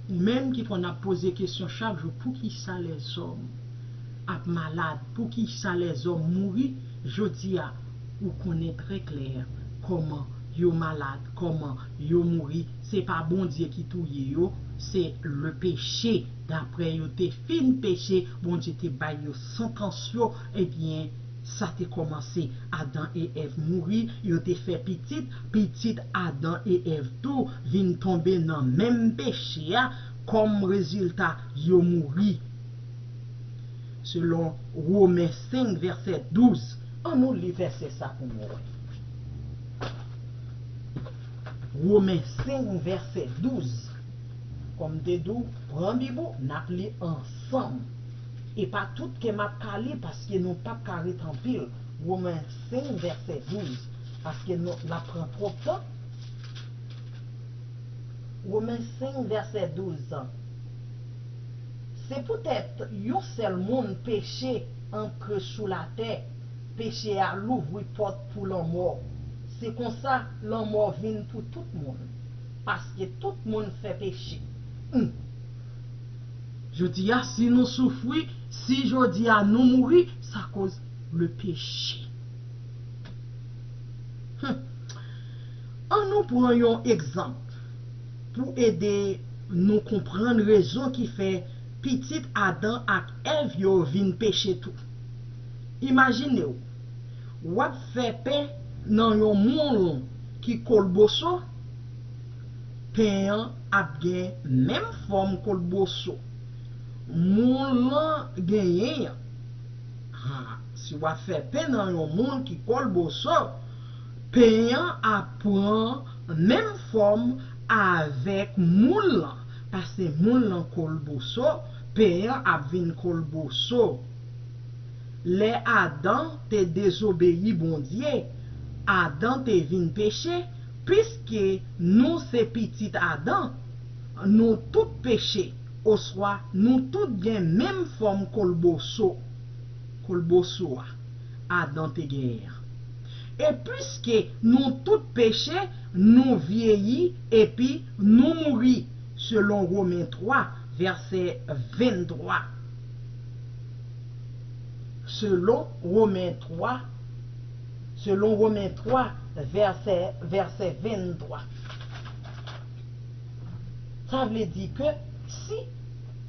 Ou menm ki konn ap poze kesyon chak jou, poukisa lèzòm ap malad. Poukisa lèzòm mouri? Jodi a, ou konnen trè klè kòman yo malad, kòman yo mouri. Se pa Bondye ki touye yo, se le peche. Daprè yo te fin peche, Bondye te bay yo santans yo, ebyen, sa te kòmanse. Adan e Èv mouri, yo te fè pitit, pitit Adan e Èv tou vin tonbe nan menm peche a, kòm rezilta, yo mouri. Selon Women senk, vèsè douz. Ann nou li vèsè sa pou nou wè. Women senk, vèsè douz. Kòm m te di w, pran Bib ou, n ap li ansanm. E pa tout ke m ap ka li, paske nou p ap ka ret anpil. Women senk, vèsè douz. Paske nou, l ap pran twòp tan. Women senk, vèsè douz. Se poutèt yon sèl moun peche antre sou latè, peche a louvri pòt pou lanmò. Se konsa, lanmò vin pou tout moun, paske tout moun fè peche. Hum. Jodi a, si nou soufri, si jodi a nou mouri, sa koz le peche. Hum. Ann nou pran yon egzanp pou ede nou konprann rezon ki fè pitit Adan ak Èv yo vin peche tou. Imajine w, w ap fè pen nan yon moul ki kolboso, pen an ap gen menm fòm kolboso moul lan genyen an. Ha, si w ap fè pen nan yon moul ki kolboso, pen an ap pran menm fòm avèk moul lan. Paske moul lan kolboso, pen an ap vin kolboso. Lè Adan te dezobeyi Bondye, Adan te vin peche. Piske nou se pitit Adan, nou tout peche, oswa nou tout gen menm fòm kolboso, kolboso a Adan te genyen an. E piske nou tout peche, nou vyeyi epi nou mouri, selon Women twa, vèsè venntwa. Selon Women twa, selon Women twa, vèsè, vèsè venntwa. Sa vle di ke si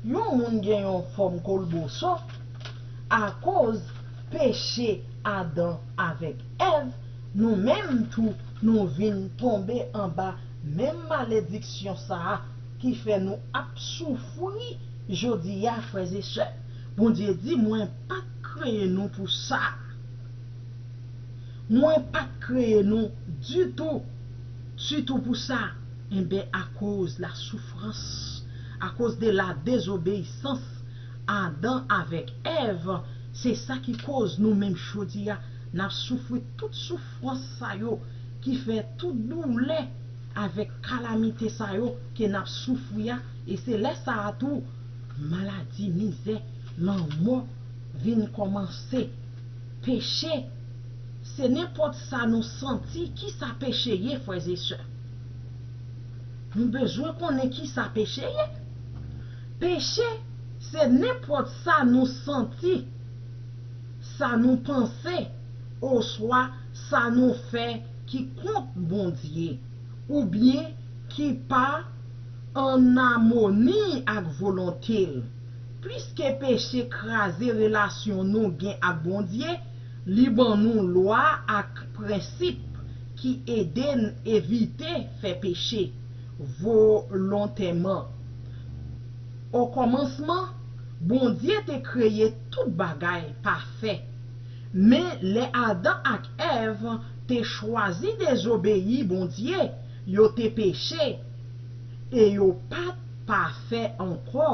yon moun gen yon fòm kolboso, akoz peche Adan avèk Èv, nou menm tou, nou vin tonbe anba menm malediksyon sa a ki fè nou ap soufri jodi a, frè e sè. Bondye di, mwen pa t kreye nou pou sa. Mwen pa t kreye nou ditou, sitou pou sa. Enben, akoz la soufrans, akoz de la dezobeyisans Adan avèk Èv, se sa ki koz nou menm jodi a, n ap soufri tout soufrans sa yo, ki fè tout doulè avèk kalamite sa yo ke n ap soufri a, e se lè sa a tou, maladi, mizè, lanmò vin kòmanse. Peche, se nenpòt sa nou santi. Kisa peche ye, frè e sè? Nou bezwen konnen kisa peche ye. Peche, se nenpòt sa nou santi, sa nou panse, oswa sa nou fè ki kont Bondye, oubyen ki pa ann amoni ak volonte l. Piske peche kraze relasyon nou gen ak Bondye, li ban nou lwa ak prensip ki ede n evite fè peche volontèman. Okòmansman, Bondye te kreye tout bagay pafè. Men, lè Adan ak Èv te chwazi dezobeyi Bondye, yo te peche e yo pa t pafè ankò.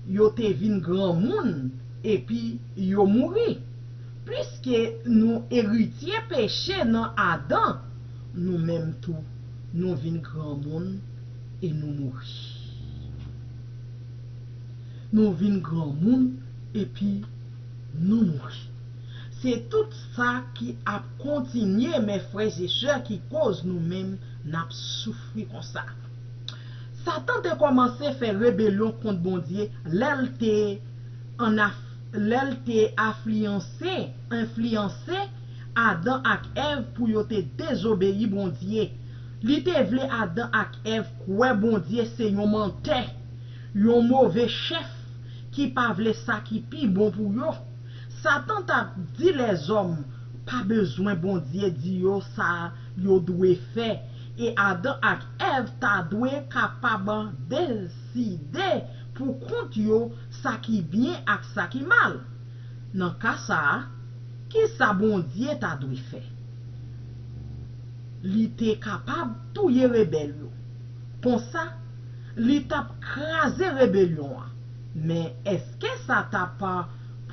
Yo te vin granmoun epi yo mouri. Piske nou eritye peche nan Adan, nou menm tou, nou vin granmoun e nou mouri. Nou vin granmoun epi nou mouri. Se tout sa ki ap kontinye, mè frè e sè, ki koz nou menm n ap soufri konsa. Satan te kòmanse fè rebelyon kont Bondye lè l te ann af-, lè l te afliyanse, enfliyanse Adan ak Èv pou yo te dezobeyi Bondye. Li te vle Adan ak Èv kwè Bondye se yon mantè, yon move chèf ki pa vle sa ki pi bon pou yo. Satan t ap di lèzòm pa bezwen Bondye di yo sa yo dwe fè, e Adan ak Èv ta dwe kapab deside pou kont yo sa ki byen ak sa ki mal. Nan ka sa a, ki sa Bondye ta dwe fè? Li te kapab touye rebèl yo. Konsa, li t ap kraze rebelyon an. Men èske sa t ap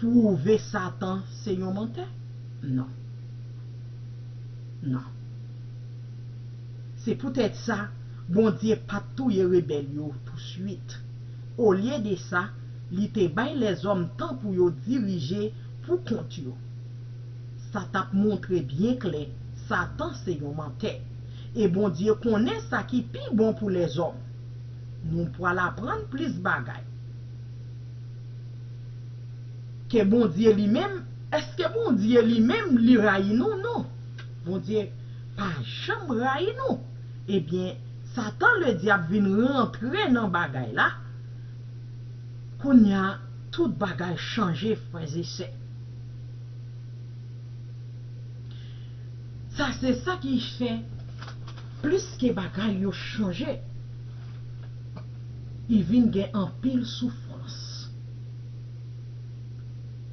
pwouve Satan se yon mantè? Non. Non. Se poutèt sa, Bondye pa t touye rebèl yo touswit. Olye de sa, li te bay lèzòm tan pou yo dirije pou kont yo. Sa t ap montre byen klè Satan se yon mantè. E Bondye konnen sa ki pi bon pou lèzòm. Nou pral aprann plis bagay. Ke Bondye li menm, èske Bondye li menm li rayi nou? Non. Bondye pa janm rayi nou. Ebyen, Satan Ledyab vin rantre nan bagay la. Kounye a, tout bagay chanje, frè e sè. Sa se sa ki fè plis ke bagay yo chanje, li vin gen anpil soufrans.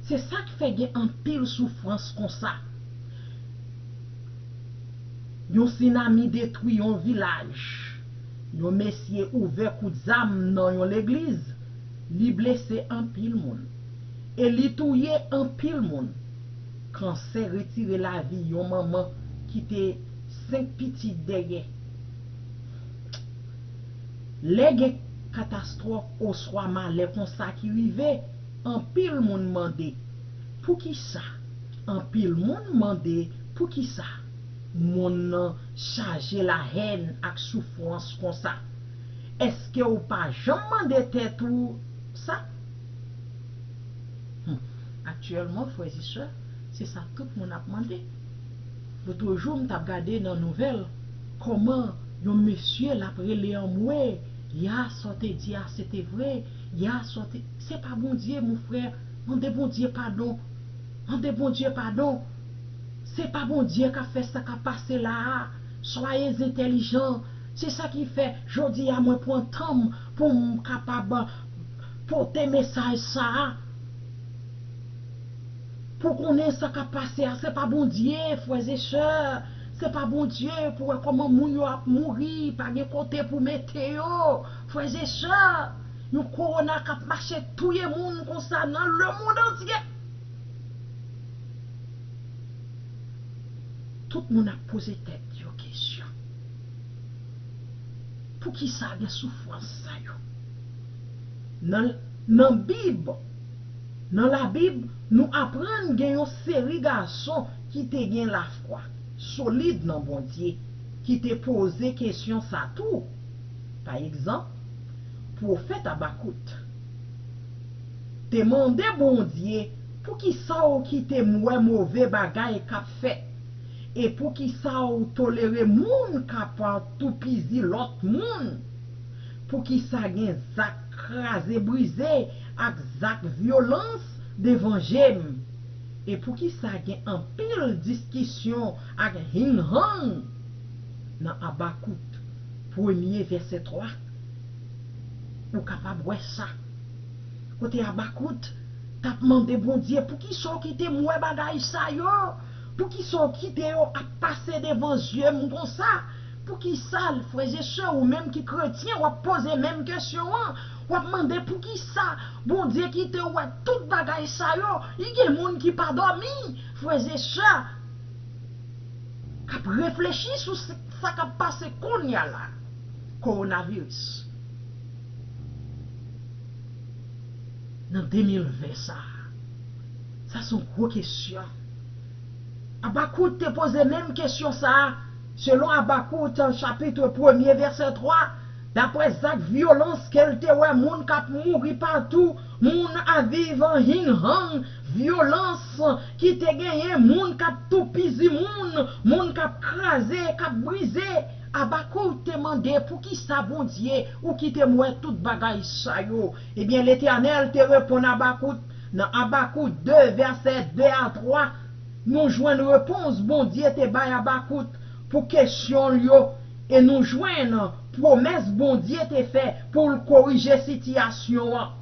Se sa k fè gen anpil soufrans konsa. Yon sinami detwi yon vilaj. Yon mesye ouvè kout zam nan yon legliz. Li blese anpil moun. E li touye anpil moun. Kansè retire lavi yon manman kite senk pitit dèyè. Lè gen katastwòf oswa malè konsa ki rive, anpil moun mande, "Poukisa?" Anpil moun mande, "Poukisa?" Monn nan chaje lahèn ak soufrans konsa. Èske w pa janm mande tèt ou sa? Hmm. Aktyèlman, frè e sè, se sa tout moun ap mande. Lotrejou, m t ap gade nan nouvèl kòman yon mesye l ap rele anmwe, "Ya, sa w te di a, se te vre. Ya, sa w te," Se pa Bondye, mon frè. Mande Bondye padon. Mande Bondye padon. Se pa Bondye k ap fè sa k ap pase la a. Soyez intelligent. Se sa ki fè, jodi a, mwen pran tan m pou m kapab pote mesaj sa a. Pou konnen sa k ap pase a, se pa Bondye, frè e sè. Se pa Bondye pou wè kòman moun yo ap mouri, pa gen kote pou mete yo, frè e sè. Yon kowona k ap mache touye moun konsa nan lemonn antye. Tout moun ap poze tèt yo kesyon. Poukisa gen soufrans sa yo? Nan, nan Bib, nan Labib, nou aprann gen yon seri gason ki te gen lafwa solid nan Bondye, ki te poze kesyon sa tou. Pa egzanp, pwofèt Abakout te mande Bondye, "Poukisa w kite m wè move bagay k ap fèt? E poukisa w tolere moun k ap toupizi lòt moun? Poukisa gen zak kraze brize ak zak vyolans devan je m? E poukisa gen anpil diskisyon ak hinghang?" Nan Abakout, premye vèsè twa, ou kapab wè sa. Kote Abakout t ap mande Bondye, "Poukisa w kite m wè bagay sa yo? Poukisa w kite yo ap pase devan zye m konsa?" Poukisa, frè e sè, ou menm ki kretyen, w ap poze menm kesyon an? W ap mande, "Poukisa Bondye kite w wè tout bagay sa yo?" I gen moun ki pa dòmi, frè e sè, k ap reflechi sou sa k ap pase kounye a la. Kowonaviris. Nan de mil ven sa a, sa se yon gwo kesyon. Abakout te poze menm kesyon sa a. Selon Abakout, chapit premye, vèsè twa, daprè zak vyolans ke l te wè, moun k ap mouri patou, Moun ap viv an hinghang, vyolans ki te genyen, moun k ap toupizi moun, moun k ap kraze, k ap brize. Abakouk te mande, "Poukisa, Bondye, ou kite m wè tout bagay sa yo?" Ebyen, Letènèl te reponn Abakouk nan Abakouk de, vèsè de a twa. Nou jwenn repons Bondye te bay Abakouk pou kesyon l yo, e nou jwenn pwomès Bondye te fè pou l korije sitiyasyon an.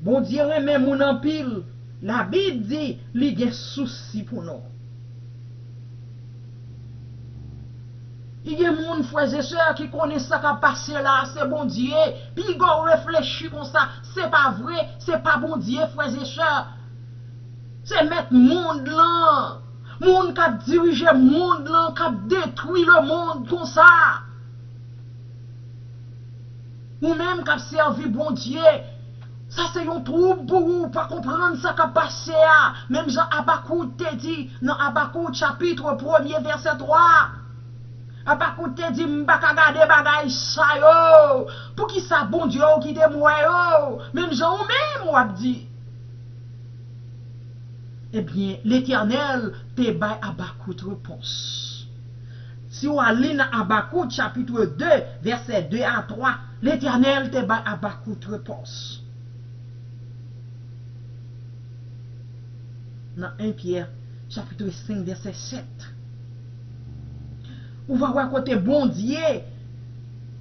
Bondye renmen moun anpil. Labib di li gen sousi pou nou. I gen moun, frè e sè, ki konnen sa k ap pase la a se Bondye. Piga w reflechi konsa, se pa vre, se pa Bondye, frè e sè. Se mèt mond lan, moun k ap dirije mond lan, k ap detwi lemonn konsa. Ou menm k ap sèvi Bondye, sa se yon twoub pou ou, ou pa konprann sa k ap pase a. Menm jan Abakouk te di nan Abakouk chapit premye, vèsè twa. Abakouk te di, "M pa ka gade bagay sa yo. Poukisa, Bondye, ou kite m wè yo?" Menm jan ou menm w ap di. Ebyen, Letènèl te bay Abakouk repons. Si w al li nan Abakouk chapit de, vèsè de a twa, Letènèl te bay Abakouk repons. Nan en Pyè chapit senk, vèsè sèt. Ou va wè kote Bondye,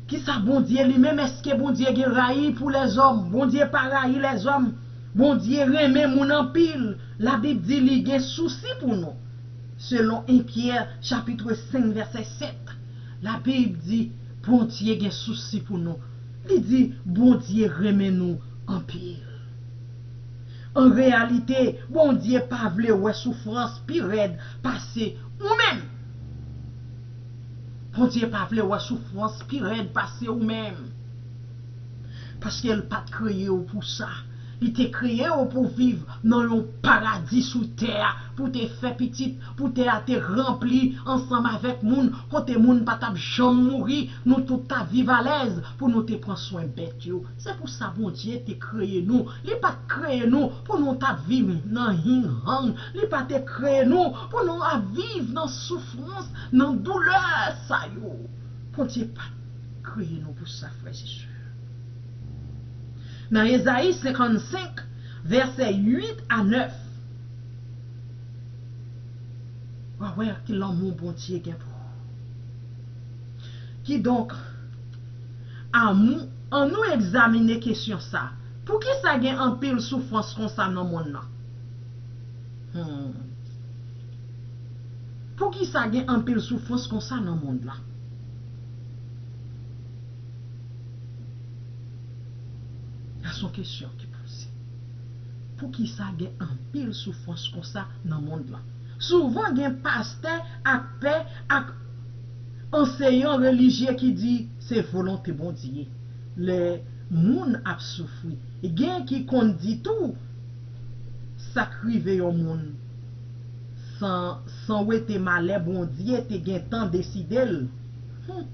kisa Bondye li menm, èske Bondye gen rayi pou lèzòm? Bondye pa rayi lèzòm. Bondye renmen moun anpil. Labib di li gen sousi pou nou. Selon en Pyè chapit senk, vèsè sèt, Labib di Bondye gen sousi pou nou. Li di Bondye renmen nou anpil. An reyalite, Bondye pa vle wè soufrans pi rèd pase ou menm. Bondye pa vle wè soufrans pi rèd pase ou menm. Paske l pa t kreye w pou sa. Li te kreye w pou w viv nan yon paradi sou tè a, pou w te fè pitit, pou tè a te ranpli ansanm avèk moun, kote moun pa t ap janm mouri, nou tout t ap viv alèz, pou nou te pran swen bèt yo. Se pou sa Bondye te kreye nou. Li pa t kreye nou pou nou t ap viv nan hinghang. Li pa te kreye nou pou nou ap viv nan soufrans, nan doulè sa yo. Bondye pa t kreye nou pou sa, frè e sè. Nan Ezayi senkannsenk, vèsè uit a nèf, w a wè ki lanmou Bondye gen pou ou. Kidonk, amou, annou egzamine kesyon sa. Poukisa gen anpil soufrans konsa nan monn nan? Hmm. Poukisa gen anpil soufrans konsa nan monn lan? Sa se yon kesyon ki poze. Poukisa gen anpil soufrans konsa nan monn lan? Souvan gen pastè ak pè ak anseyan relijye ki di se volonte Bondye lè moun ap soufri. Gen ki konn di tou, sa k rive yon moun san, san wete malè Bondye te gentan deside l. Hmm.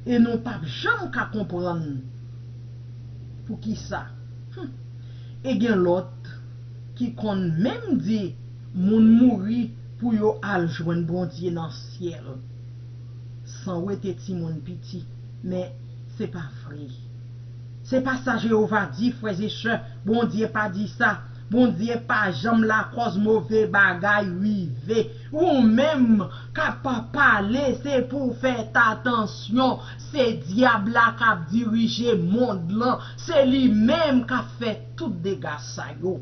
E nou p ap janm ka konprann poukisa. Hmm. E gen lòt ki konn menm di moun mouri pou yo al jwenn Bondye nan syèl, san wete timoun piti. Men se pa vre. Se pa sa Jewova di, frè e sè. Bondye pa di sa. Bondye pa janm lakòz move bagay rive. Ou menm k ap pale, se pou w fè atansyon. Se dyab la k ap dirije monn lan. Se li menm k ap fè tout dega sa yo.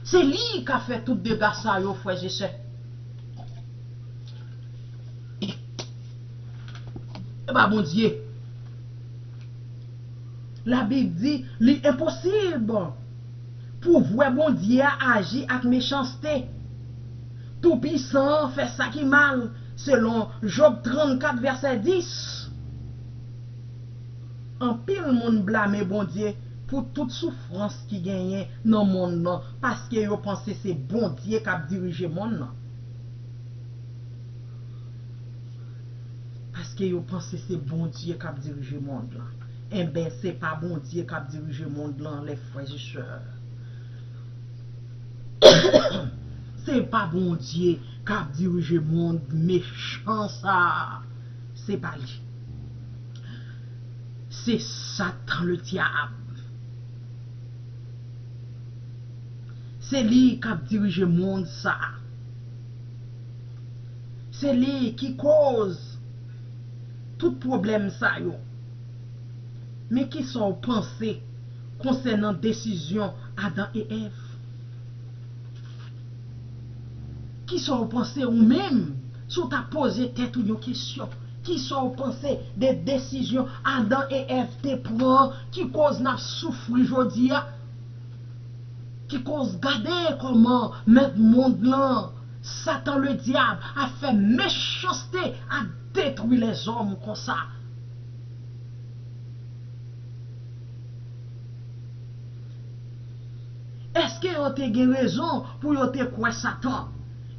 Se li k ap fè tout dega sa yo, frè e sè. E pa Bondye. Labib di li enposib pou vwè Bondye a aji ak mechanste. Toupisan an fè sa ki mal, selon Jòb trannkat, vèsè dis. Anpil moun blame Bondye pou tout soufrans ki genyen nan monn nan, paske yo panse se Bondye k ap dirije monn nan. Paske yo panse se Bondye k ap dirije monn lan. Enben, se pa Bondye k ap dirije mond lan, lè frè e sè. Se pa Bondye k ap dirije mond mechan sa a. Se pa li. Se Satan le dyab. Se li k ap dirije mond sa a. Se li ki koz tout pwoblèm sa yo. Men kisa w panse konsènan desizyon Adan e Èv? Kisa w panse ou menm, si w ta poze tèt ou yon kesyon? Kisa w panse de desizyon Adan e Èv te pran ki koz n ap soufri jodi a? Ki koz gade kòman mèt mond lan, Satan le dyab, ap fè mechanste ak detwi lèzòm konsa? Èske yo te gen rezon pou yo te kwè Satan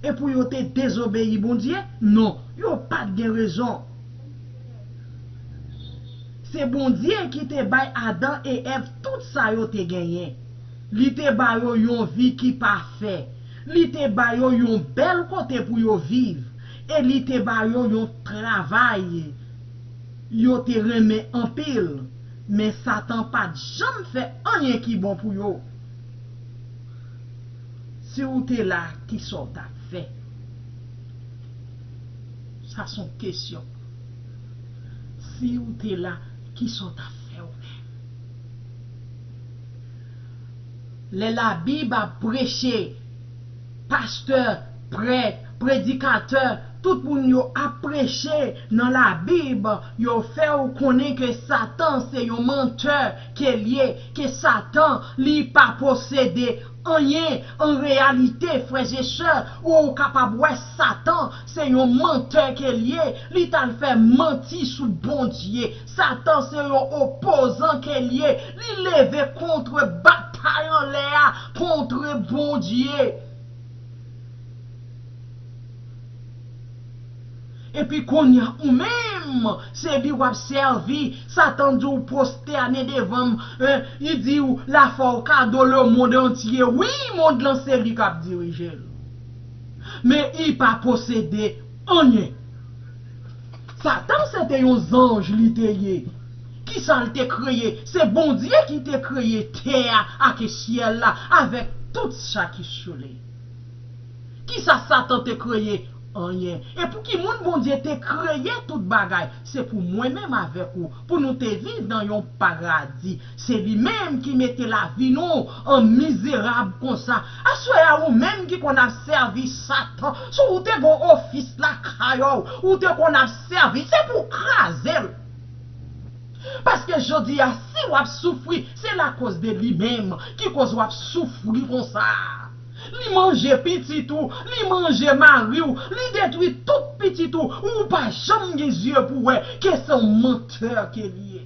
e pou yo te dezobeyi Bondye? Non, yo pa t gen rezon. Se Bondye ki te bay Adan e Èv tout sa yo te genyen. Li te ba yo yon vi ki pafè. Li te ba yo yon bèl kote pou yo viv. E li te ba yo yon travay yo te renmen anpil. Men Satan pa t janm fè anyen ki bon pou yo. Si w te la, kisa w t ap fè? Sa se yon kesyon. Si w te la, kisa w t ap fè ou menm? Lè Labib ap preche, pastè, prèt, predikatè, tout moun yo ap preche nan Labib, yo fè w konnen ke Satan se yon mantè ke l ye, ke Satan, li pa posede anyen. An reyalite, frè e sè, ou kapab wè Satan se yon mantè ke l ye. Li t al fè manti sou Bondye. Satan se yon opozan ke l ye. Li leve kont batay anlè a, kont Bondye. Epi kounye a, ou menm, se li w ap sèvi. Satan di w pwostène devan m, en, li di w l a fè w kado lemonn antye. Wi, mond lan se li k ap dirije l. Men li pa posede anyen. Satan se te yon zanj li te ye. Kisa l te kreye? Se Bondye ki te kreye tè a ak syèl la avèk tout sa ki sou li. Kisa Satan te kreye? Anyen. E pou ki moun Bondye te kreye tout bagay? Se pou mwen menm avèk ou, pou nou te viv nan yon paradi. Se li menm ki mete lavi nou an mizerab konsa. Aswè a, ou menm ki konn ap sèvi Satan, si w te gen yon ofis lakay ou, ou te konn ap sèvi, se pou w kraze l. Paske jodi a, si w ap soufri, se lakoz de li menm ki koz w ap soufri konsa. Li manje pitit ou, li manje mari w, li detwi tout pitit ou, ou pa janm gen zye pou wè ke se yon mantè ke li ye.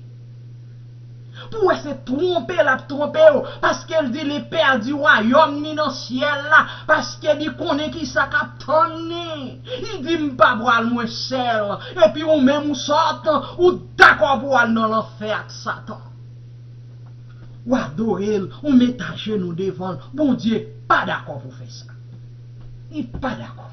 Pou wè se twonpe l ap twonpe w, paske l di li pèdi wayòm ni nan syèl la, paske li konnen kisa k ap tann li. Li di, "M pa pral mwen sèl." Epi ou menm ou sòt, ou dakò pou w al nan lanfè ak Satan. W adore l, ou met ajenou devan l. Bondye pa dakò pou fè sa. Li pa dakò.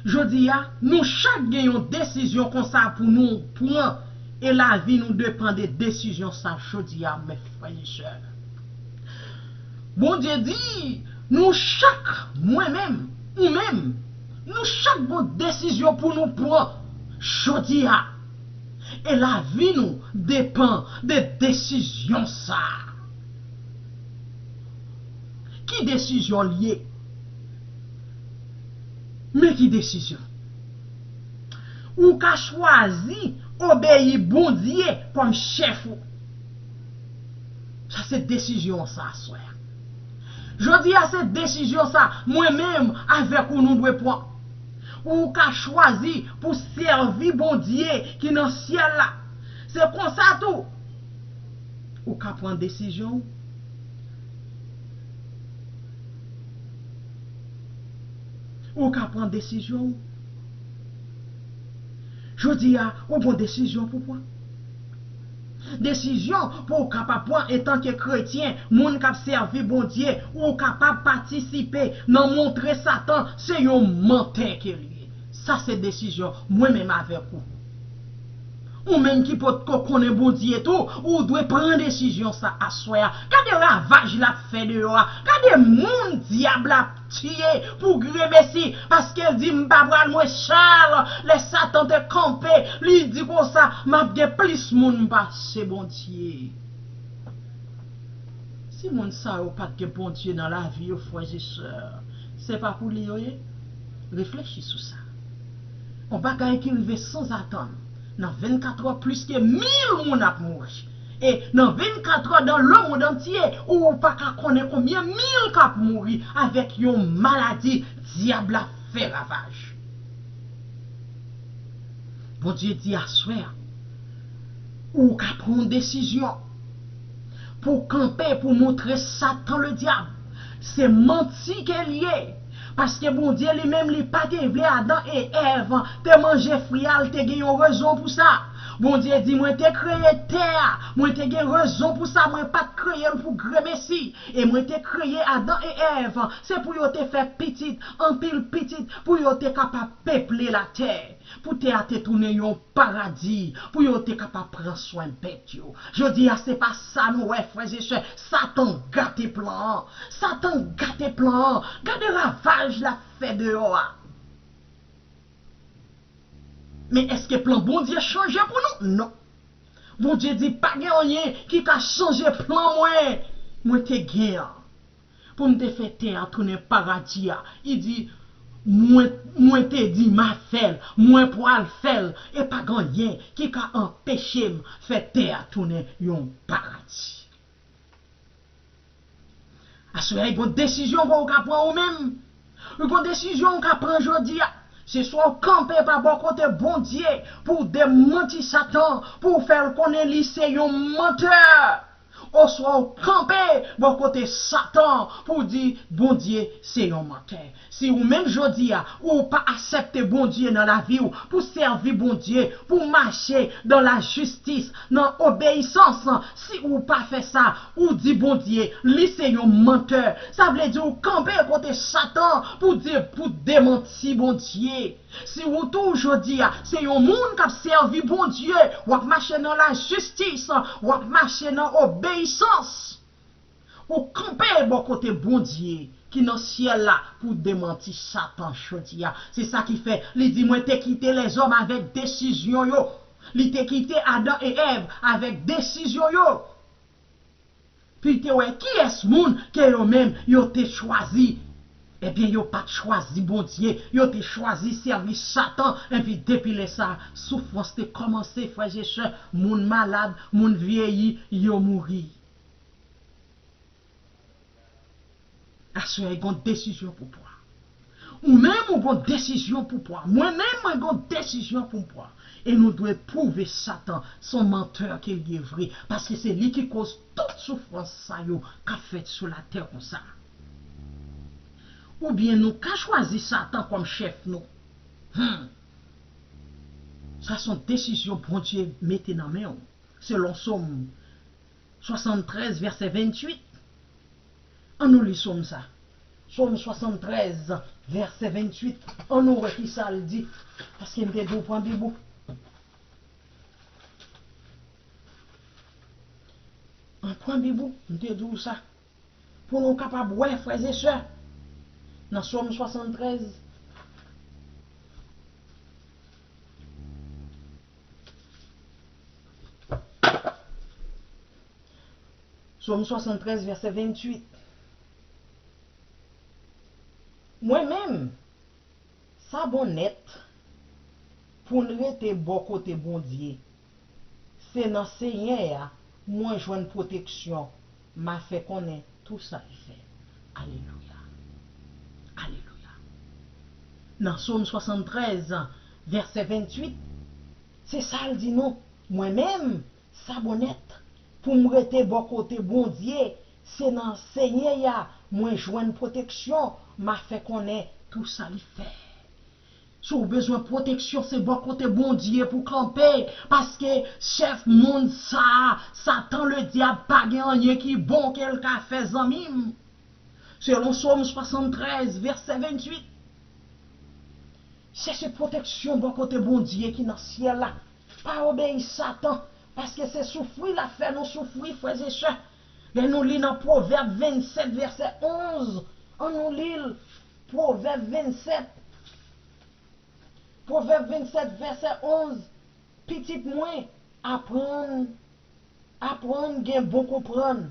Jodi a, nou chak gen yon desizyon konsa pou nou pran, e lavi nou depann de desizyon sa jodi a, mes frères et sœurs. Bondye di, nou chak, mwen menm, ou menm, nou chak gon desizyon pou nou pran jodi a. E lavi nou depann de desizyon sa. Ki desizyon l ye? Men ki desizyon? Ou ka chwazi obeyi Bondye kòm chèf ou. Sa se desizyon sa aswè a. Jodi a se desizyon sa mwen menm avèk ou nou dwe pran. Ou ka chwazi pou sèvi Bondye ki nan syèl la. Se konsa tou, ou ka pran desizyon ou. Ou ka pran desizyon ou. Jodi a, ou gon desizyon pou pran. Desizyon pou w kapab pran antanke kretyen, moun k ap sèvi Bondye, ou kapab patisipe nan montre Satan se yon mantè ke l ye. Sa se desizyon mwen menm avèk ou. Ou menm ki potko konnen Bondye tou, ou dwe pran desizyon sa aswè a. Gade ravaj l ap fè deyò a. Gade moun dyab la tiye pou gremesi, paske l di, "M pa pral mwen sèl." Lè Satan te kanpe, li di konsa, "M ap gen plis moun pase Bondye." Si moun sa yo pa t gen Bondye nan lavi yo, frè e sè, se pa pou li yo ye. Reflechi sou sa. Yon bagay ki rive sanzatann. Nan vennkat è, plis ke mil moun ap mouri. E nan vennkat è, dans le monde entier, ou pa ka konnen konbyen mil k ap mouri avèk yon maladi dyab la fè ravaj. Bondye di aswè a, ou ka pran yon desizyon pou kanpe, pou montre Satan ledyab se manti ke l ye. Paske Bondye li menm, li pa te vle Adan e Èv te manje fwi a, l te gen yon rezon pou sa. Bondye di, "Mwen te kreye tè a, mwen te gen rezon pou sa, mwen pa t kreye l pou gremesi. E mwen te kreye Adan e Èv, se pou yo te fè pitit, anpil pitit, pou yo te kapab peple latè, pou tè a te tounen yon paradi, pou yo te kapab pran swen bèt yo." Jodi a, se pa sa nou wè, frè e sè. Satan gate plan an. Satan gate plan an. Gade ravaj l ap fè deyò a. Men èske plan Bondye chanje pou nou? Non. Bondye di, "Pa gen anyen ki ka chanje plan mwen, mwen te gen an, pou m te fè tè a tounen paradi a." Li di, "Mwen, mwen te di m a fè l, mwen pral fè l, e pa gen anyen ki ka anpeche m fè tè a tounen yon paradi." Aswè a, gon desizyon pou w ka pran ou menm. Gon desizyon w ka pran jodi a. Se swa w kanpe pa bò kote Bondye pou w demanti Satan, pou w fè l konnen li se yon mantè, oswa w kanpe bò kote Satan pou w di Bondye se yon mantè. Si ou menm jodi a, ou pa aksepte Bondye nan lavi w, pou sèvi Bondye, pou mache dans la justice, nan obeyisans, si ou pa fè sa, ou di Bondye, li se yon mantè. Sa vle di ou kanpe kote Satan pou di, pou demanti Bondye. Si ou tou jodi a, se yon moun k ap sèvi Bondye, w ap mache nan lajistis, w ap mache nan obeyisans. Ou kanpe bò kote Bondye ki nan syèl la pou demanti Satan jodi a. Se sa ki fè li di, "Mwen te kite lèzòm avèk desizyon yo." Li te kite Adan e Èv avèk desizyon yo. Pou li te wè kiyès moun ke yo menm yo te chwazi. Ebyen, yo pa t chwazi Bondye, yo te chwazi sèvi Satan. Epi depi lè sa a, soufrans te kòmanse, frè e sè, moun malad, moun vyeyi, yo mouri. Aswè a, gon desizyon pou pran. Ou menm, ou gon desizyon pou pran. Mwen menm, mwen gon desizyon pou m pran. E nou dwe pwouve Satan se yon mantè ke l ye vre, paske se li ki koz tout soufrans sa yo k ap fèt sou latè konsa. Oubyen nou ka chwazi Satan kòm chèf nou. Hmm. Sa se yon desizyon Bondye mete nan men w, selon Sòm swasanntrèz, vèsè venntuit. Ann nou li Sòm sa. Sòm swasanntrèz, vèsè venntuit. Ann nou wè ki sa l di. Paske m te di w pran Bib ou. Ann pran Bib ou, m te di w sa. Pou nou kapab wè, frè e sè, nan Sòm swasanntrèz, Sòm swasanntrèz, vèsè venntuit. Mwen menm, sa bon nèt pou n rete bò kote Bondye. Se nan Senyè a mwen jwenn pwoteksyon, m a fè konnen tou sa li fè. Alelouya. Alelouya. Nan Sòm swasanntrèz, vèsè venntuit, se sa l di nou, mwen menm, sa bon nèt pou m rete bò kote Bondye, se nan Senyè a mwen jwenn pwoteksyon, m a fè konnen tou sa li fè. Si w bezwen pwoteksyon, se bò kote Bondye pou kanpe, paske chèf mond sa a, Satan Ledyab, pa gen anyen ki bon ke l ka fè, zanmi m. Selon Sòm swasanntrèz, vèsè venntuit, chèche pwoteksyon bò kote Bondye ki nan syèl la. Pa obeyi Satan, paske se soufri l ap fè nou soufri, frè e sè. Lè nou li nan Pwovèb vennsèt, vèsè onz, ann nou li l, Pwovèb vennsèt, Pwovèb vennsèt, vèsè onz, pitit mwen, aprann, aprann gen bon konprann,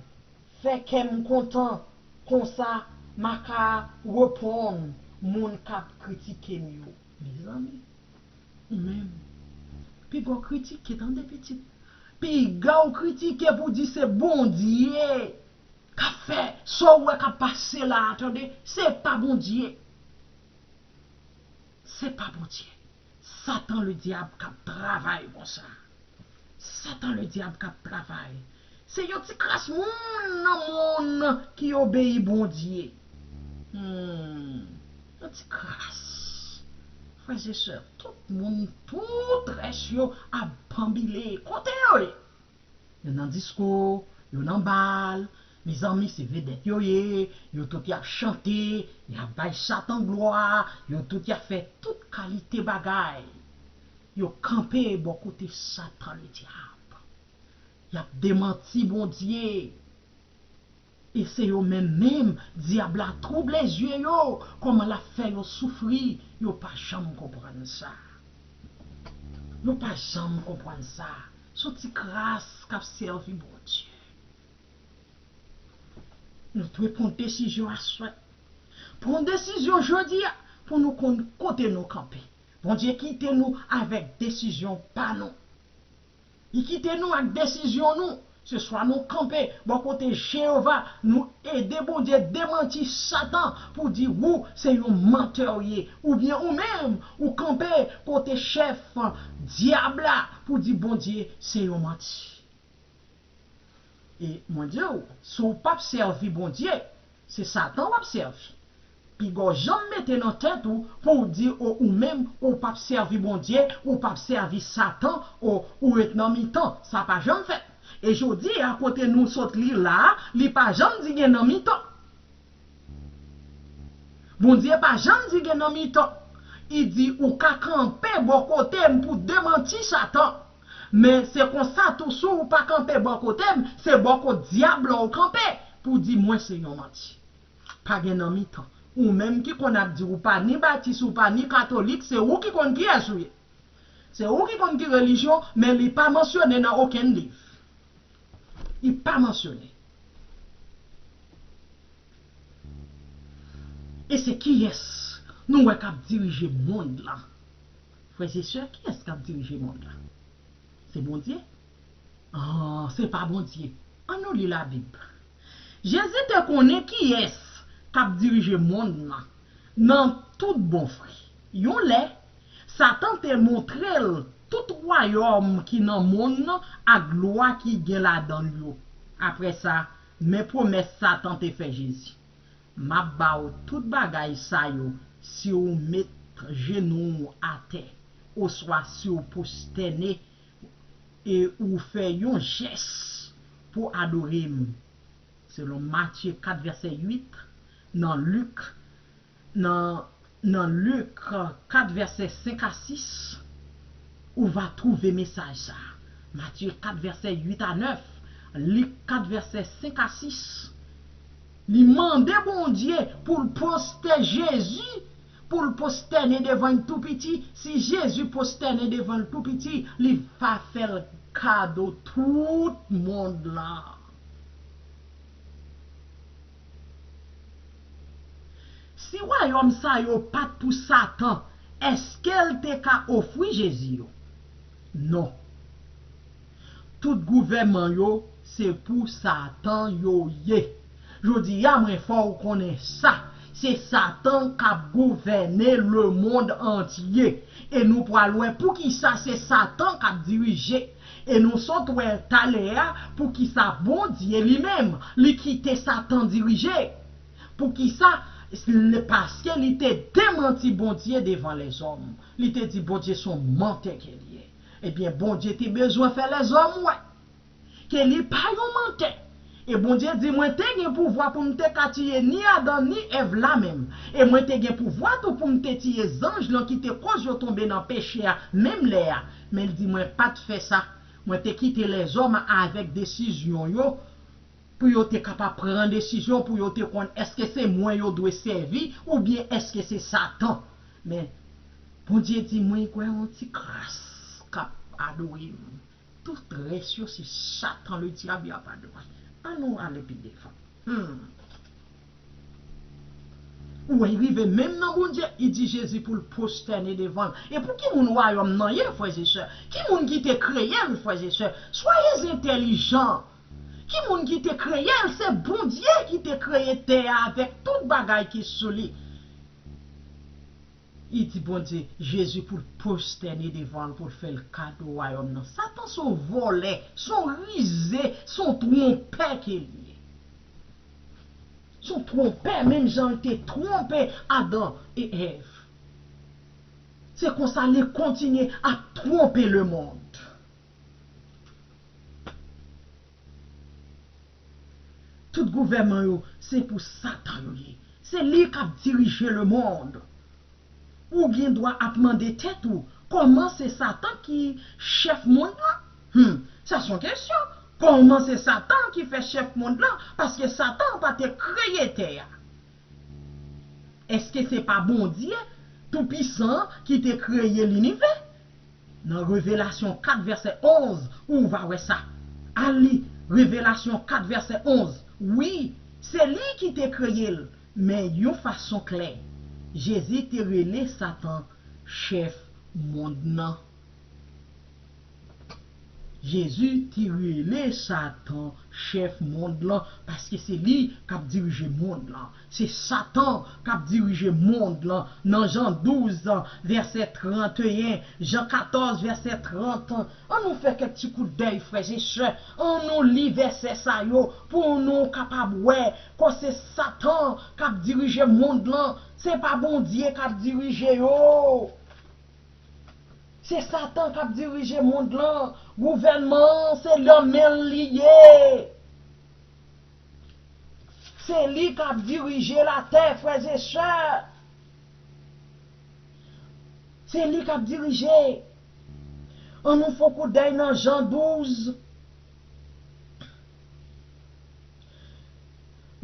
fè kè m kontan, konsa m a ka reponn moun k ap kritike m yo. Mezanmi, ou menm, piga w kritike, tande pitit, piga w kritike pou di se Bondye k ap fè sa w wè k ap pase la a, tande, se pa Bondye. Se pa Bondye. Satan Ledyab k ap travay konsa. Satan Ledyab k ap travay. Se yon ti kras moun nan monn ki obeyi Bondye. Hmm. Yon ti kras. Frè e sè, tout moun, tout rès yo ap banbile. Kote yo ye? Yo nan disko, yo nan bal. Mezanmi, se vedèt yo ye. Yo tout y ap chante, y ap bay Satan glwa. Yo tout y ap fè tout kalite bagay. Yo kanpe bò kote Satan Ledyab. Y ap demanti Bondye. E se yo menm menm, dyab la twouble zye yo, kòman l ap fè yo soufri, yo pa janm konprann sa. Yo pa janm konprann sa. Se yon ti kras k ap sèvi Bondye. Nou dwe pran desizyon aswè. Pran desizyon jodi a pou nou konn kote nou kanpe. Bondye kite nou avèk desizyon pa nou. Li kite nou ak desizyon nou. Se swa nou kanpe bò kote Jewova, nou ede Bondye demanti Satan pou di ou se yon mantè w ye, oubyen ou menm ou kanpe kote chèf dyab la pou di Bondye se yon manti. E mwen di w, si w p ap sèvi Bondye, se Satan w ap sèvi. Piga w janm mete nan tèt ou pou w di o ou menm ou p ap sèvi Bondye, ou p ap sèvi Satan, o ou ret nan mitan. Sa pa janm fèt. E jodi a, kote nou sot li la a, li pa janm di gen nan mitan. Bondye pa janm di gen nan mitan. Li di ou ka kanpe bò kote m pou demanti Satan. Men se konsa tou, si w pa kanpe bò kote m, se bò kot dyab la w kanpe pou di mwen se yon manti. Pa gen nan mitan. Ou menm ki konn ap di ou pa ni batis, ou pa ni katolik, se ou ki konn kiyès ou ye. Se ou ki konn ki relijyon, men li pa mansyone nan okenn liv. Li pa mansyone. E se kiyès nou wè k ap dirije mond lan? Frè e sè, kiyès k ap dirije mond lan? Se Bondye? An, se pa Bondye. Ann nou li Labib. Jezi te konnen kiyès k ap dirije mond lan nan tout bon vre. Yon lè, Satan te montre l tout wayòm ki nan mond lan ak glwa ki gen ladan l yo. Apre sa, men pwomès Satan te fè Jezi. M ap ba w tout bagay sa yo si w met jenou w atè, oswa si w pwostène e ou fè yon jès pou adore m. Selon Matye kat vèsè uit, nan Lik, nan, nan Lik kat vèsè senk a sis, ou va twouve mesaj sa a. Matye kat vèsè uit a nèf, Lik kat vèsè senk a sis. Li mande Bondye pou l pwostè Jezi, pou l pwostène devan l tou piti. Si Jezi pwostène devan l tou piti, li va fè l kado tout mond lan. Si wayòm sa yo pa t pou Satan, èske l te ka ofri Jezi yo? Non. Tout gouvènman yo, se pou Satan yo ye. Jodi a, mwen fè w konnen sa. Se Satan k ap gouvène lemonn antye. E nou pral wè poukisa se Satan k ap dirije. E nou sot wè talè a poukisa Bondye li menm, li kite Satan dirije. Poukisa L-, paske li te demanti Bondye devan lèzòm. Li te di Bondye se yon mantè ke l ye. Ebyen, Bondye te bezwen fè lèzòm wè ke li pa yon mantè. E Bondye di, mwen te gen pouvwa pou m te ka tiye ni Adan ni Èv la menm. E mwen te gen pouvwa tou pou m te tiye zanj lan ki te koz yo tonbe nan peche a menm lè a. Men l di, mwen pa t fè sa. Mwen te kite lèzòm avèk desizyon yo, pou yo te kapab pran desizyon, pou yo te konn èske se mwen yo dwe sèvi oubyen èske se Satan. Men, Bondye di, mwen kwè yon ti kras k ap adore m. Tout rès yo se Satan, le dyab, y ap adore. An nou ale pi devan. Hmm. Ou wè, rive menm nan Bondye, li di Jezi pou l pwostène devan l. E pou ki moun wayòm nan ye, frè e sè? Ki moun ki te kreye l, frè e sè? Soyez entèlijan. Ki moun ki te kreye l? Se Bondye ki te kreye tè a avèk tout bagay ki sou li. Li di Bondye, Jezi pou l pwostène devan l, pou l fè l kado wayòm nan. Satan se yon vòlè, se yon rize, se yon twonpè ke l ye. Se yon twonpè, menm jan l te twonpe Adan e Èv. Se konsa li kontinye ap twonpe lemonn. Tout gouvènman yo, se pou Satan yo ye. Se li k ap dirije lemonn. Ou gen dwa ap mande tèt ou, kòman se Satan ki chèf monn lan? Hmm, sa se yon kesyon. Kòman se Satan ki fè chèf monn lan? Paske Satan pa te kreye tè a. Èske se pa Bondye Toupisan an ki te kreye linivè? Nan Revelasyon kat vèsè onz, ou va wè sa. Al li Revelasyon kat vèsè onz. Wi, se li ki te kreye l, men yon fason klè. Jezi te rele Satan chèf monn nan. Jezi te rele Satan chèf monn lan, paske se li k ap dirije monn lan. Se Satan k ap dirije monn lan. Nan Jan douz, vèsè tranteyen, Jan katòz, vèsè trant. An nou fè kèk ti koudèy, frè e sè. An nou li vèsè sa yo pou nou kapab wè ke se Satan k ap dirije monn lan. Se pa Bondye k ap dirije yo. Se Satan k ap dirije monn lan. Gouvènman an, se nan men l li ye. Se li k ap dirije latè, frè e sè. Se li k ap dirije. An nou fè yon koudèy nan Jan douz.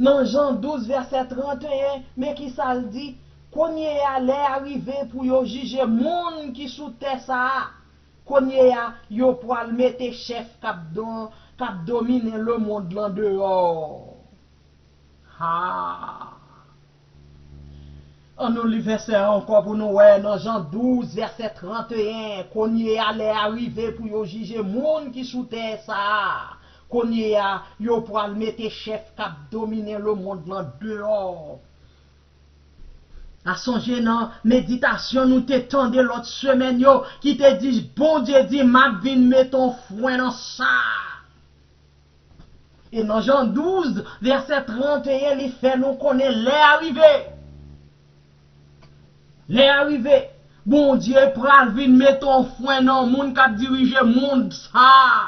Nan Jan douz, vèsè tranteyen, men ki sa l di, kounye a, lè a rive pou yo jije monn ki sou tè sa a. Kounye a, yo pral mete chèf k ap don-, k ap domine lemonn lan deyò. Ha! An nou li vèsè a ankò pou nou wè nan Jan douz, vèsè tranteyen. Kounye a, lè a rive pou yo jije monn ki sou tè sa a. Kounye a, yo pral mete chèf k ap domine lemonn lan deyò. A sonje nan meditasyon nou te tande lòt semèn yo ki te di, Bondye di, m ap vin mete yon fwen nan sa. E nan Jan douz, vèsè tranteyen, li fè nou konnen lè a rive. Lè a rive, Bondye pral vin mete yon fwen nan moun k ap dirije monn sa a.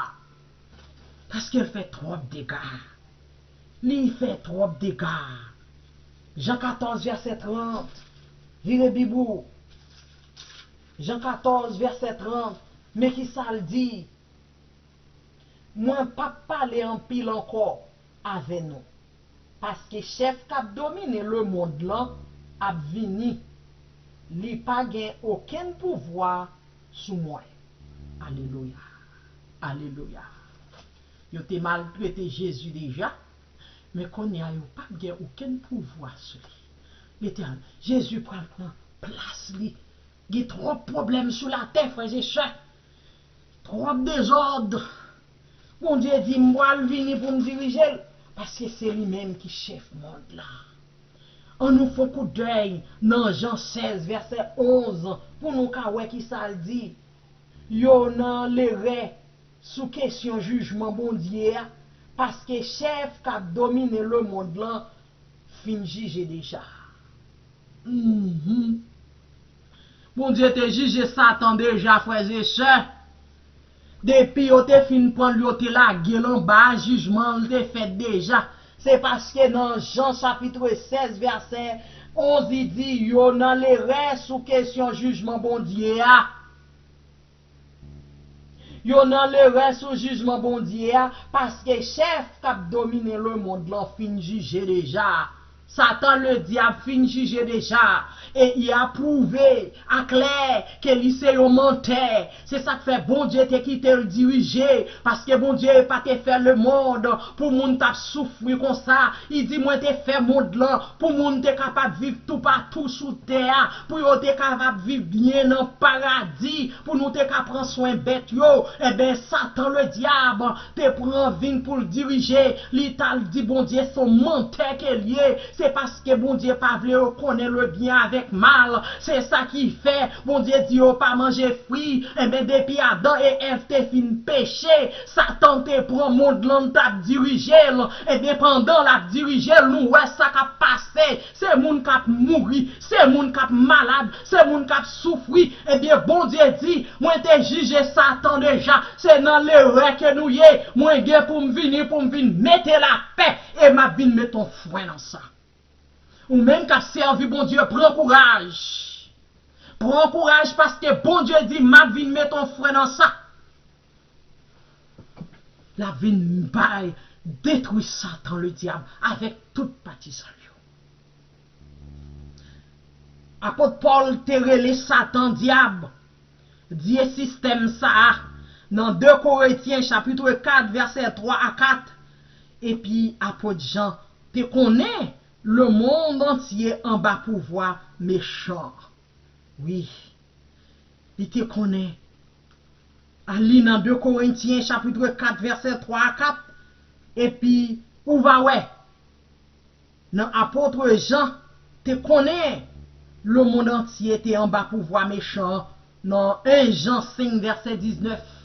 Paske l fè twòp dega. Li fè twòp dega. Jan katòz, vèsè trant. Vire Bib ou. Jan katòz, vèsè trant. Men ki sa l di. Mwen p ap pale anpil ankò avè nou, paske chèf k ap domine lemonn lan ap vini. Li pa gen okenn pouvwa sou mwen. Alelouya. Alelouya. Yo te maltrete Jezi deja, men kounye a yo p ap gen okenn pouvwa sou li. Letènèl, Jezi pral pran plas li. Gen twòp pwoblèm sou latè, frè e sè. Twòp dezòd. Bondye di, m pral vini pou m dirije l, paske se li menm ki chèf monn lan. An nou fè yon koudèy nan Jan sèz, vèsè onz, pou nou ka wè ki sa l di. Yo nan lerè sou kesyon jijman Bondye a, paske chèf k ap domine lemonn lan fin jije deja. Mhm. Bondye te jije Satan deja, frè e sè. Depi yo te fin pran l, yo te lage l anba a, jijman l te fèt deja. Se paske nan Jan chapit sèz, vèsè onz, li di, yo nan lerè sou kesyon jijman Bondye a. Yo nan lerè sou jijman Bondye a, paske chèf k ap domine lemonn lan fin jije deja. Satan Ledyab fin jije deja, e li apwouve aklè ke li se yon mantè. Se sa k fè Bondye te kite l dirije, paske Bondye pa te fè lemonn pou moun t ap soufri konsa. Li di, mwen te fè mond lan pou moun te kapab viv toupatou sou tè a, pou yo te kapab viv byen nan paradi, pou nou te ka pran swen bèt yo. Enben, Satan Ledyab te pran vin pou l dirije, li t al di Bondye se yon mantè ke l ye. Se paske Bondye pa vle yo konnen lebyen avèk mal. Se sa ki fè Bondye di yo pa manje fwi. Enben, depi Adan e Èv te fin peche, Satan te pran mond lan, t ap dirije l. Enben, pandan l ap dirije l, nou wè sa k ap pase. Se moun k ap mouri, se moun k ap malad, se moun k ap soufri. Ebyen, Bondye di, mwen te jije Satan deja. Se nan lerè ke nou ye. Mwen gen pou m vini, pou m vin mete lapè, e m ap vin mete yon fren nan sa. Ou menm k ap sèvi Bondye, pran kouraj. Pran kouraj, paske Bondye di, m ap vin mete yon fren nan sa. L ap vin bay, detwi Satan Ledyab avèk tout patizan l yo. Apot Pòl te rele Satan Dyab, dye sistèm sa a, nan de Korentyen chapit kat, vèsè twa a kat. Epi apot Jan te konnen lemonn antye anba pouvwa mechan. Wi, li te konnen. Al li nan de Korentyen chapit kat, vèsè twa a kat, epi ou va wè. Nan apot Jan te konnen lemonn antye te anba pouvwa mechan an, nan en Jan senk, vèsè diznèf.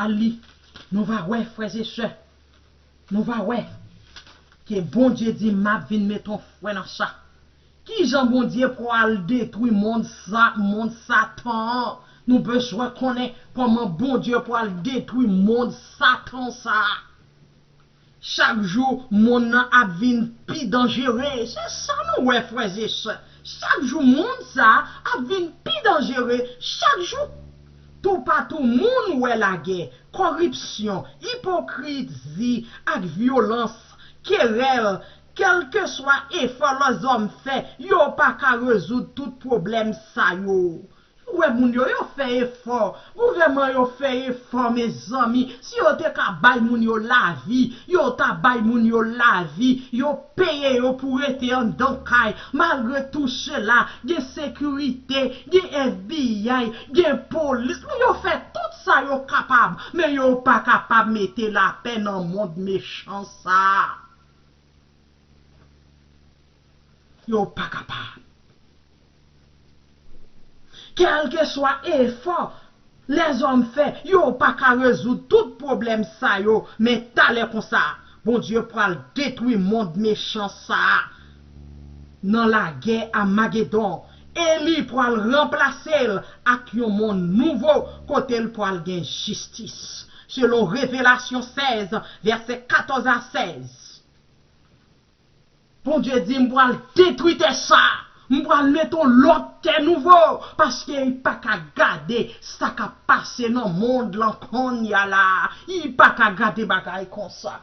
Al li, nou va wè, frè e sè. Nou va wè ke Bondye di, m ap vin mete yon fren nan sa. Kijan Bondye pral detwi mond sa, mond Satan an? Nou bezwen konnen kòman Bondye pral detwi mond Satan sa a. Chak jou, mond nan ap vin pi danjere. Se sa nou wè, frè e sè. Chak jou, mond sa a ap vin pi danjere. Chak jou, toupatou, moun wè lagè, koripsyon, ipokrizi ak vyolans, kerèl, kèlkeswa efò lòzòm fè, yo pa ka rezoud tout pwoblèm sa yo. Ou wè moun yo, yo fè efò. Gouvènman yo fè efò, mezanmi. Si yo te ka bay moun yo lavi, yo ta bay moun yo lavi. Yo peye yo pou rete anndan kay. Malgre tou sela, gen sekirite, gen F B I, gen polis. Yo fè tout sa yo kapab, men yo pa kapab mete lapè nan mond mechan sa a. Yo pa kapab. Kèlkeswa efò lèzòm fè, yo pa ka rezoud tout pwoblèm sa yo, men talè konsa, Bondye pral detwi mond mechan sa a nan lagè Amagedon, e li pral ranplase l ak yon mond nouvo kote l pral gen jistis, selon Revelasyon sèz, vèsè katòz a sèz. Bondye di, m pral detwi tè sa. M pral mete yon lòt tè nouvo. Paske li pa ka gade sa k ap pase nan mond lan kounye a la. Li pa ka gade bagay konsa.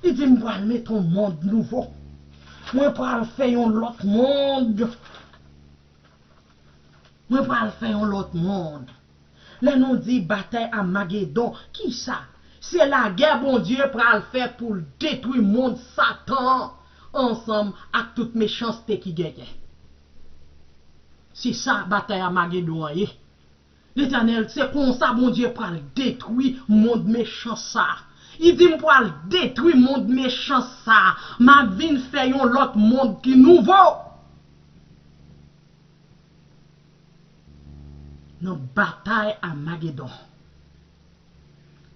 Li di, m pral mete yon mond nouvo. Mwen pral fè yon lòt mond. Mwen pral fè yon lòt mond. Lè nou di batay Amagedon, kisa? Se lagè Bondye pral fè pou l detwi mond Satan an, ansanm ak tout mechanste ki genyen. Se sa batay Amagedon an ye. Letènèl, se konsa Bondye pral detwi mond mechan sa. Li di, m pral detwi mond mechan sa. M ap vin fè yon lòt mond ki nouvo. Nan batay Amagedon.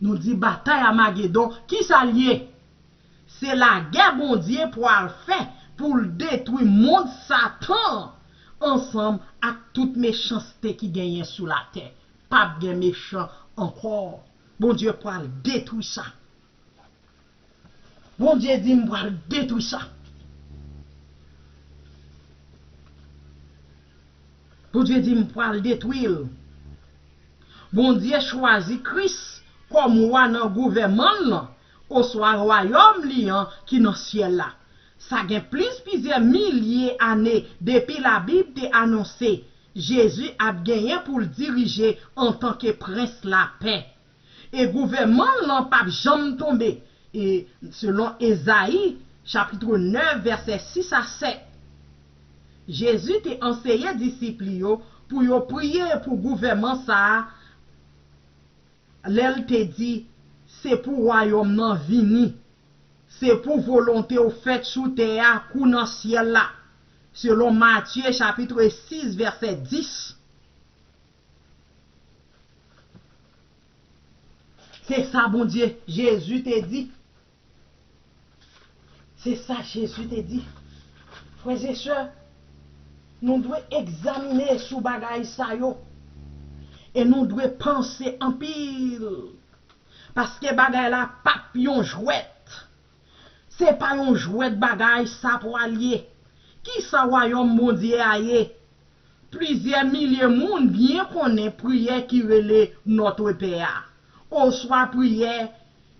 Nou di batay Amagedon, kisa l ye? Se lagè Bondye pral fè pou l detwi mond Satan ansanm ak tout mechanste ki genyen sou latè. P ap gen mechan ankò. Bondye pral detwi sa. Bondye di, "M pral detwi sa." Bondye di, "M pral detwi l." Bondye chwazi Kris kòm wa nan gouvènman l lan, oswa wayòm li an ki nan syèl la. Sa gen plis plizyè milye ane depi Labib te anonse Jezi ap genyen pou l dirije antanke Prens Lapè. E gouvènman l lan p ap janm tonbe. E selon Ezayi, chapit nèf, vèsè sis a sèt, Jezi te anseye disip li yo pou yo priye pou gouvènman sa a, lè l te di, "Se pou wayòm nan vini, se pou volonte w fèt sou tè a kou nan syèl la," selon Matye chapit sis, vèsè dis. Se sa Bondye, Jezi te di. Se sa Jezi te di. Frè e sè, nou dwe egzamine sou bagay sa yo. E nou dwe panse anpil. Paske bagay la p ap yon jwèt. Se pa yon jwèt bagay sa pral ye. Kisa wayòm Bondye a ye? Plizyè milye moun byen konnen priyè ki rele Notre Père a, oswa priyè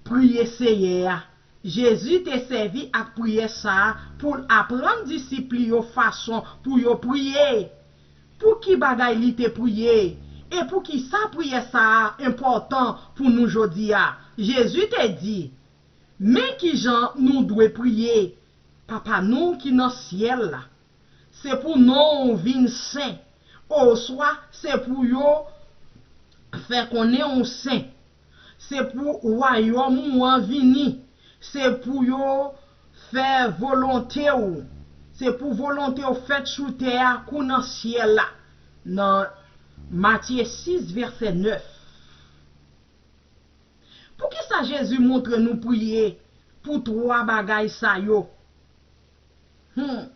Priye Seyè a. Jezi te sèvi ak priyè sa a pou l aprann disip li yo fason pou yo priye. Pou ki bagay li te priye? E poukisa priyè sa a enpòtan pou nou jodi a? Jezi te di, Men kijan nou dwe priye, Papa nou ki nan syèl la, se pou non w vin sen, oswa se pou yo fè konnen w sen, se pou wayòm ou an vini, se pou yo fè volonte w, se pou volonte w fèt sou tè a kou nan syèl la, nan Matye sis, vèsè nèf. Poukisa Jezi montre nou priye pou twa bagay sa yo? Hmm.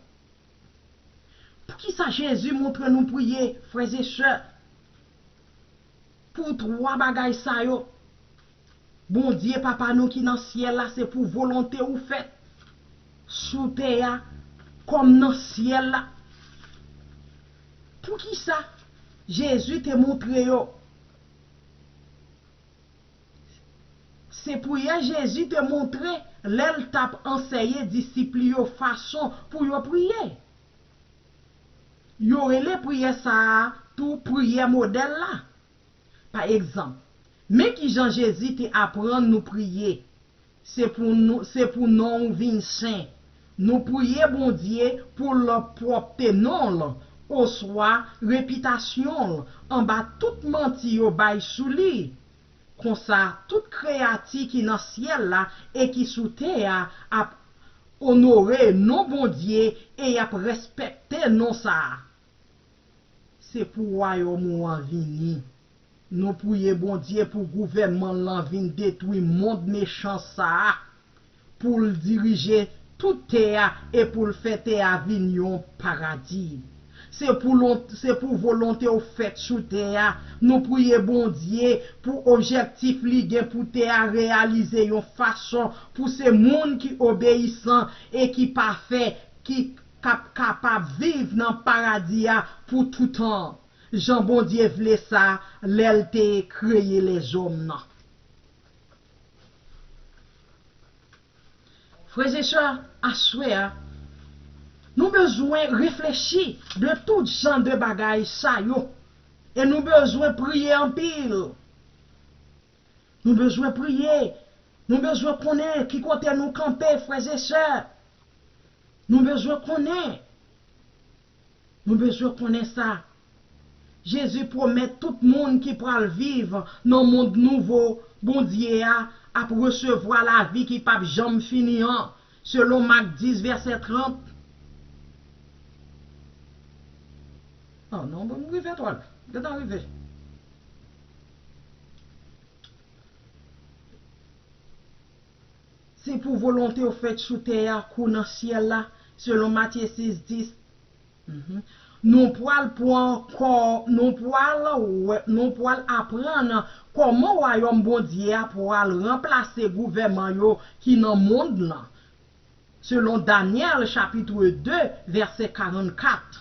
Poukisa Jezi montre nou priye, frè e sè, pou twa bagay sa yo? Bondye, Papa nou ki nan syèl la, se pou volonte ou fèt sou tè a kòm nan syèl la. Poukisa Jezi te montre yo? Se priyè Jezi te montre lè l t ap anseye disip li yo fason pou yo priye. Yo rele priyè sa a tou priyè modèl la. Pa egzanp, men kijan Jezi te aprann nou priye, Se pou nou, se pou non w vin sen. Nou priye Bondye pou l pwòpte non l, oswa repitasyon l, anba tout manti yo bay sou li. Konsa, tout kreyati ki nan syèl la e ki sou tè a ap onore non Bondye e y ap respekte non sa a. Se pou wayòm ou an vini. Nou priye Bondye pou gouvènman l lan vin detwi mond mechan sa a, pou l dirije tout tè a e pou l fè tè a vin yon paradi. Se pou lon-, se pou volonte w fèt sou tè a. Nou priye Bondye pou objèktif li gen pou tè a reyalize yon fason pou se moun ki obeyisan e ki pafè ki k ap kapab viv nan paradi a pou toutan, jan Bondye vle sa lè l te kreye lèzòm nan. Frè e sè, aswè a, nou bezwen reflechi de tout jan de bagay sa yo. E nou bezwen priye anpil. Nou bezwen priye. Nou bezwen konnen ki kote nou kanpe, frè e sè. Nou bezwen konnen. Nou bezwen konnen sa. Jezi pwomèt tout moun ki pral viv nan mond nouvo Bondye a ap resevwa lavi ki p ap janm fini an, selon Mak dis, vèsè trant. Oh non, bon, m rive twò lwen. Gentan rive. Se pou volonte w fèt sou tè a kou nan syèl la. Selon Matye sis dis, nou pral pran kò, nou pral wè, nou pral aprann kòman Wayòm Bondye a pral ranplase gouvènman yo ki nan mond lan. Selon Danyèl chapit de, vèsè karannkat.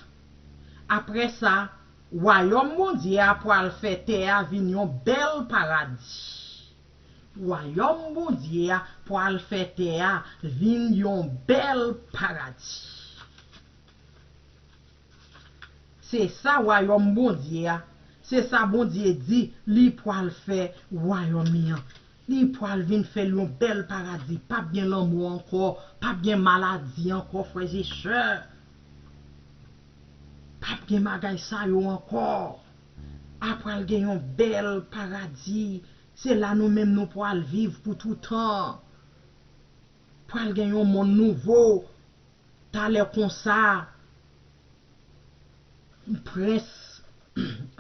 Apre sa, Wayòm Bondye a pral fè tè a vin yon bèl paradi. Wayòm Bondye a pral fè tè a vin yon bèl paradi. Se sa Wayòm Bondye a, se sa Bondye di li pral fè wayòm li an. Li pral vin fè l yon bèl paradi. P ap gen lanmò ankò, p ap gen maladi ankò, frè e sè. P ap gen bagay sa yo ankò. A pral gen yon bèl paradi. Se la nou menm nou pral viv pou toutan. Pral gen yon mond nouvo. Talè konsa, prens,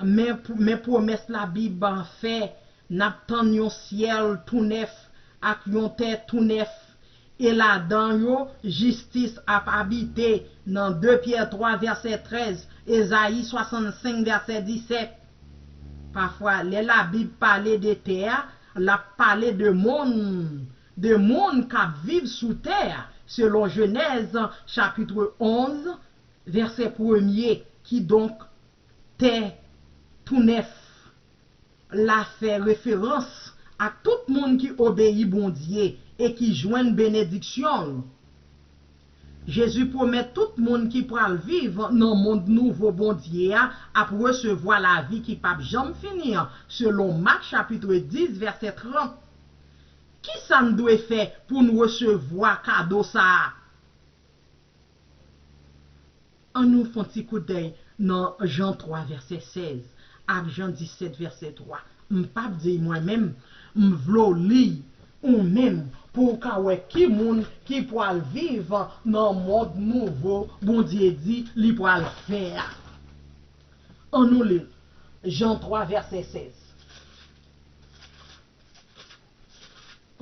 men, men pwomès Labib fè, n ap tann yon syèl tou nèf ak yon tè tou nèf, e ladan yo, jistis ap abite, nan de Pyè twa vèsè trèz, Ezayi swasannsenk vèsè disèt. Pafwa, lè Labib pale de tè a, l ap pale de moun, de moun k ap viv sou tè a, selon Jenèz chapit onz, vèsè premye, kidonk, tè tou nèf la fè referans ak tout moun ki obeyi Bondye e ki jwenn benediksyon l. Jezi pwomèt tout moun ki pral viv nan mond nouvo Bondye a ap resevwa lavi ki p ap janm fini an, selon Mak chapit dis, vèsè trant. Ki sa n dwe fè pou n resevwa kado sa a? Ann nou fè yon ti koudèy nan Jan twa vèsè sèz ak Jan disèt vèsè twa. M p ap di l mwen menm, m vle w li l ou menm pou w ka wè ki moun ki pral viv nan mond nouvo Bondye di li pral fè a. Ann nou li l. Jan twa vèsè sèz.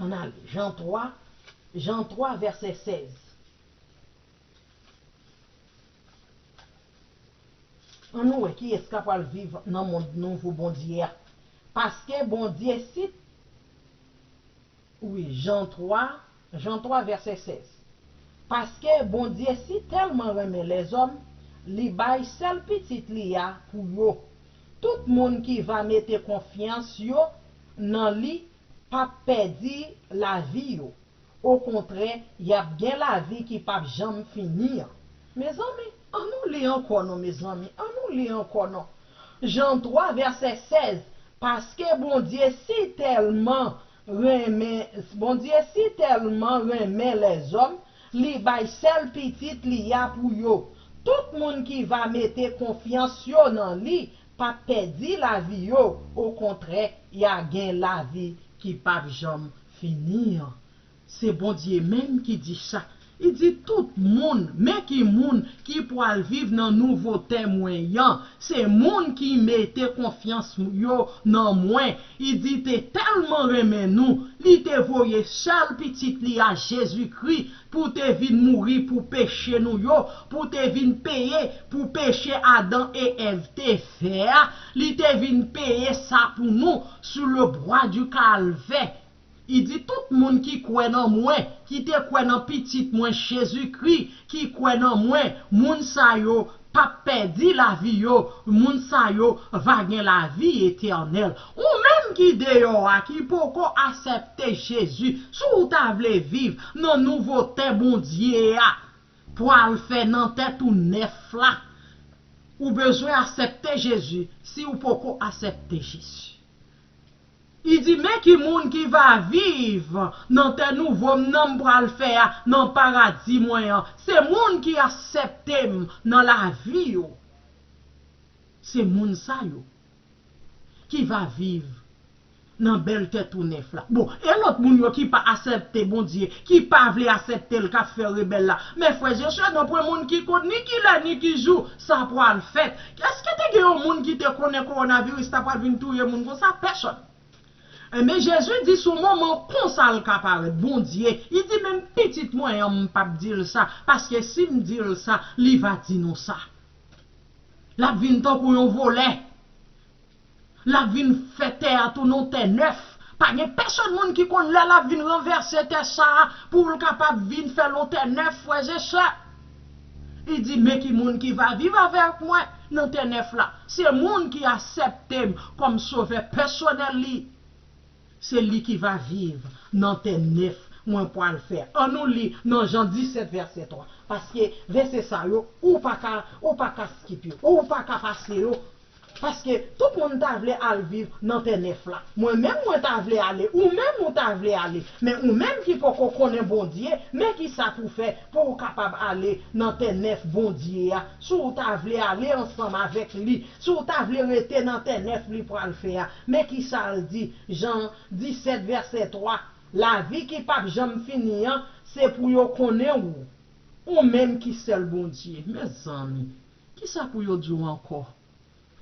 Ann ale. Jan twa, Jan twa vèsè sèz. Ann nou wè kiyès k ap pral viv nan mond nouvo Bondye a. Paske Bondye si, wi, Jan twa, Jan twa vèsè sèz. Paske Bondye si tèlman renmen lèzòm, li bay sèl pitit li a pou yo. Tout moun ki va mete konfyans yo nan li p ap pèdi lavi yo. Okontrè, y ap gen lavi ki p ap janm fini an. Mezanmi, ann nou li ankò non, mezanmi, ann nou li ankò non. Jan twa, vèsè sèz, paske Bondye si tèlman renmen, Bondye si tèlman renmen lèzòm, li bay sèl pitit li a pou yo. Tout moun ki va mete konfyans yo nan li, p ap pèdi lavi yo, okontrè, y a gen lavi ki p ap janm fini an. Se Bondye menm ki di sa. Li di tout moun, men ki moun ki pral viv nan nouvo tè mwen an, se moun ki mete konfyans yo nan mwen. Li di te tèlman renmen nou, li te voye sèl pitit li a Jezikri pou te vin mouri pou peche nou yo, pou te vin peye pou peche Adan e Èv te fè a. Li te vin peye sa pou nou sou le bwa di kalvè. Li di tout moun ki kwè nan mwen, ki te kwè nan pitit mwen Jezikri, ki kwè nan mwen, moun sa yo p ap pèdi lavi yo, moun sa yo va gen lavi etènèl. Ou menm ki deyò a, ki poko aksepte Jezi, si w ta vle viv nan nouvo tè Bondye a pral fè nan tèt ou nèf la, ou bezwen aksepte Jezi si w poko aksepte Jezi. Li di, men ki moun ki va viv nan tè nouvo m nan m pral fè a, nan paradi mwen an. Se moun ki aksepte m nan lavi yo. Se moun sa yo ki va viv nan bèl tè tou nèf la. Bon, e lòt moun yo ki pa aksepte Bondye, ki pa vle aksepte l, k ap fè rebèl la? Men frè e sè, nan pwen moun ki konn ni kilè ni ki jou sa pral fèt. Èske te gen yon moun ki te konnen kowonaviris ta pral vin touye moun konsa? Pèsòn. Enben, Jezi di sou moman konsa l ka parèt, Bondye, li di, menm pitit mwen an, m p ap di l sa, paske si m di l sa, li va di nou sa. L ap vin tankou yon vòlè. L ap vin fè tè a tounen yon tè nèf. Pa gen pèsonn moun ki konn lè l ap vin ranvèse tè sa a pou l kapab vin fè l yon tè nèf, frè e sè. Li di, men ki moun ki va viv avèk mwen nan tè nèf la. Se moun ki aksepte m kòm sovè pèsonèl li. Se li ki va viv nan tè nèf mwen pral fè. Ann nou li nan Jan disèt vèsè twa. Paske vèsè sa yo, ou pa ka, ou pa ka skip yo, ou pa ka pase yo. Paske tout moun ta vle al viv nan tè nèf la. Mwen menm mwen ta vle ale, ou menm ou ta vle ale. Men ou menm ki poko konnen Bondye, men kisa pou fè pou ou kapab ale nan tè nèf Bondye a. Si w ta vle ale ansanm avèk li, si w ta vle rete nan tè nèf li pral fè a, men kisa l di, Jan disèt vèsè twa, lavi ki p ap janm fini an, se pou yo konnen ou, ou menm ki sèl Bondye. Mezanmi, kisa pou yo di w ankò?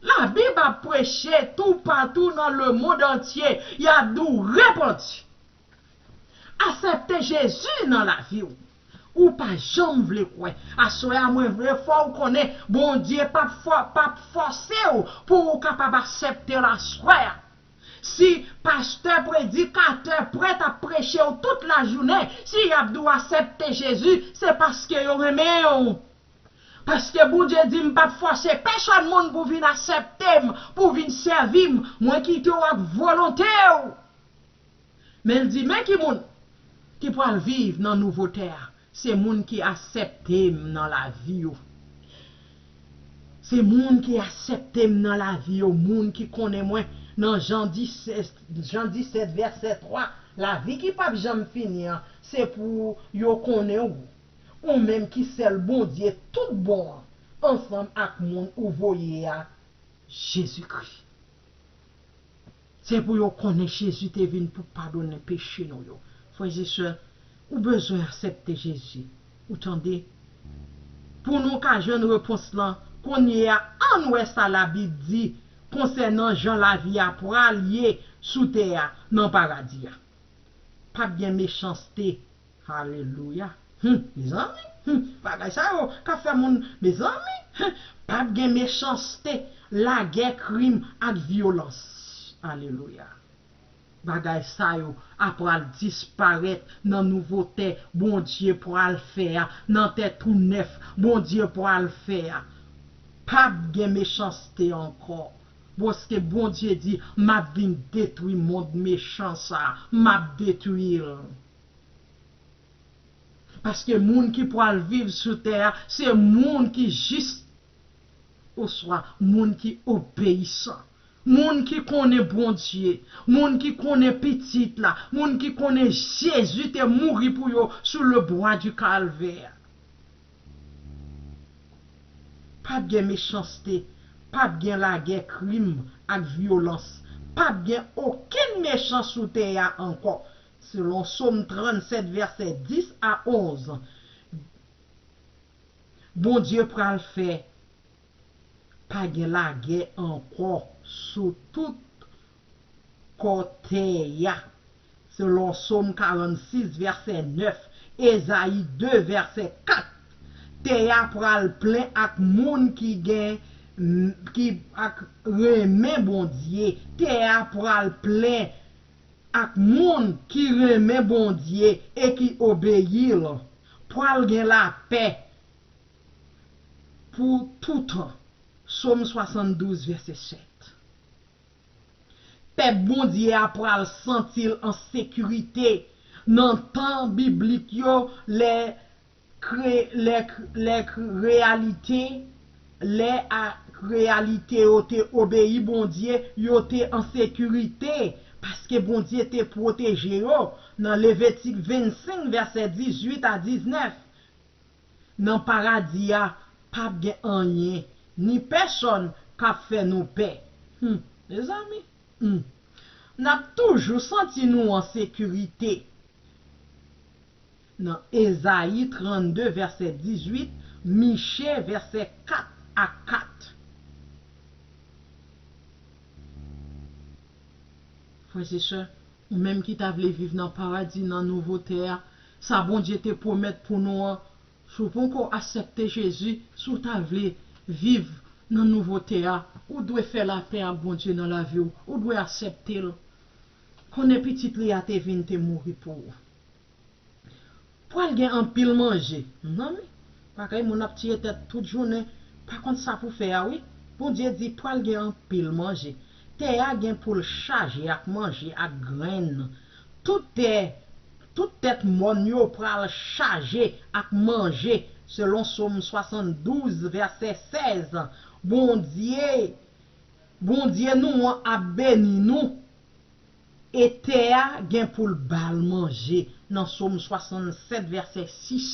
Labib ap preche toupatou nan lemonn antye. Y ap di w repanti. Aksepte Jezi nan lavi w. Ou pa janm vle kwè. Aswè a, mwen vle fè w konnen, Bondye p ap fò-, p ap fòse w pou ou kapab aksepte l aswè a. Si pastè, predikatè, prèt ap preche w tout lajounen, si y ap di w aksepte Jezi, se paske yo renmen w. Paske Bondye di, m p ap fòse pèsonn moun pou vin aksepte m, pou vin sèvi m. Mwen kite w ak volonte w. Men l di, men ki moun ki pral viv nan nouvo tè a? Se moun ki aksepte m nan lavi yo. Se moun ki aksepte m nan lavi yo, moun ki konnen mwen nan Jan disèt, Jan disèt vèsè twa, lavi ki p ap janm fini an, se pou yo konnen ou, ou menm ki sèl Bondye tout bon an, ansanm ak moun ou voye a, Jezikri. Se pou yo konnen Jezi te vin pou padonnen peche nou yo. Frè e sè, ou bezwen aksepte Jezi. Ou tande? Pou nou ka jwenn repons lan, kounye a, ann wè sa Labib di konsènan jan lavi a pral ye sou tè a nan paradi a. P ap gen mechanste. Alelouya. Hum, mezanmi, hum, bagay sa yo ka fè moun, mezanmi, hum, p ap gen mechanste, lagè, krim ak vyolans. Alelouya. Bagay sa yo a pral disparèt nan nouvo tè Bondye pral fè a, nan tè tou nèf Bondye pral fè a. P ap gen mechanste ankò. Paske Bondye di, m ap vin detwi mond mechan sa a, m ap detwi l. Paske moun ki pral viv sou tè a, se moun ki jis, oswa moun ki obeyisan, moun ki konnen Bondye, moun ki konnen Pitit la, moun ki konnen Jezi te mouri pou yo sou le bois du Calvaire. P ap gen mechanste, p ap gen lagè, krim ak vyolans. P ap gen okenn mechan sou tè a ankò. Selon Sòm trannsèt, vèsè dis a onz, Bondye pral fè pa gen lagè ankò sou tout kò tè a. Selon Sòm karannsis, vèsè nèf, Ezayi de, vèsè kat, tè a pral plen ak moun ki gen, ki ak renmen Bondye. Tè a pral plen ak moun ki renmen Bondye e ki obeyi l. Pral gen lapè pou toutan. Sòm swasanndouz, vèsè sèt. Pèp Bondye a pral santi l an sekirite. Nan tan biblik yo, lè kre-, lè, lè reyalite, lè a reyalite yo te obeyi Bondye, yo te an sekirite, paske Bondye te pwoteje yo. Nan Levitik vennsenk, vèsè dizuit a diznèf, nan paradi a, p ap gen anyen, ni pèsonn k ap fè nou pè. Hum, mezanmi, hum. N ap toujou santi nou an sekirite. Nan Ezayi trannde, vèsè dizuit, Miche, vèsè kat a kat. Frè e sè, Ou menm ki ta vle viv nan paradi, nan nouvo tè a, sa Bondye te pwomèt pou nou an, si w poko aksepte Jezi, si w ta vle viv nan nouvo tè a, ou dwe fè lapè ak Bondye nan lavi w. Ou dwe aksepte l. Konnen pitit li a te vin, te mouri pou ou. Pral gen anpil manje. Mezanmi, pa gen moun ap tiye tèt tout jounen, pa konn sa pou fè a wi. Bondye di pral gen anpil manje. Tè a gen pou l chaje ak manje, ak grenn. Tout tè, tout tèt mòn yo pral chaje ak manje, selon Sòm swasanndouz, vèsè sèz. Bondye, Bondye nou an ap beni nou. E tè a gen pou l ba l manje, nan Sòm swasannsèt, vèsè sis.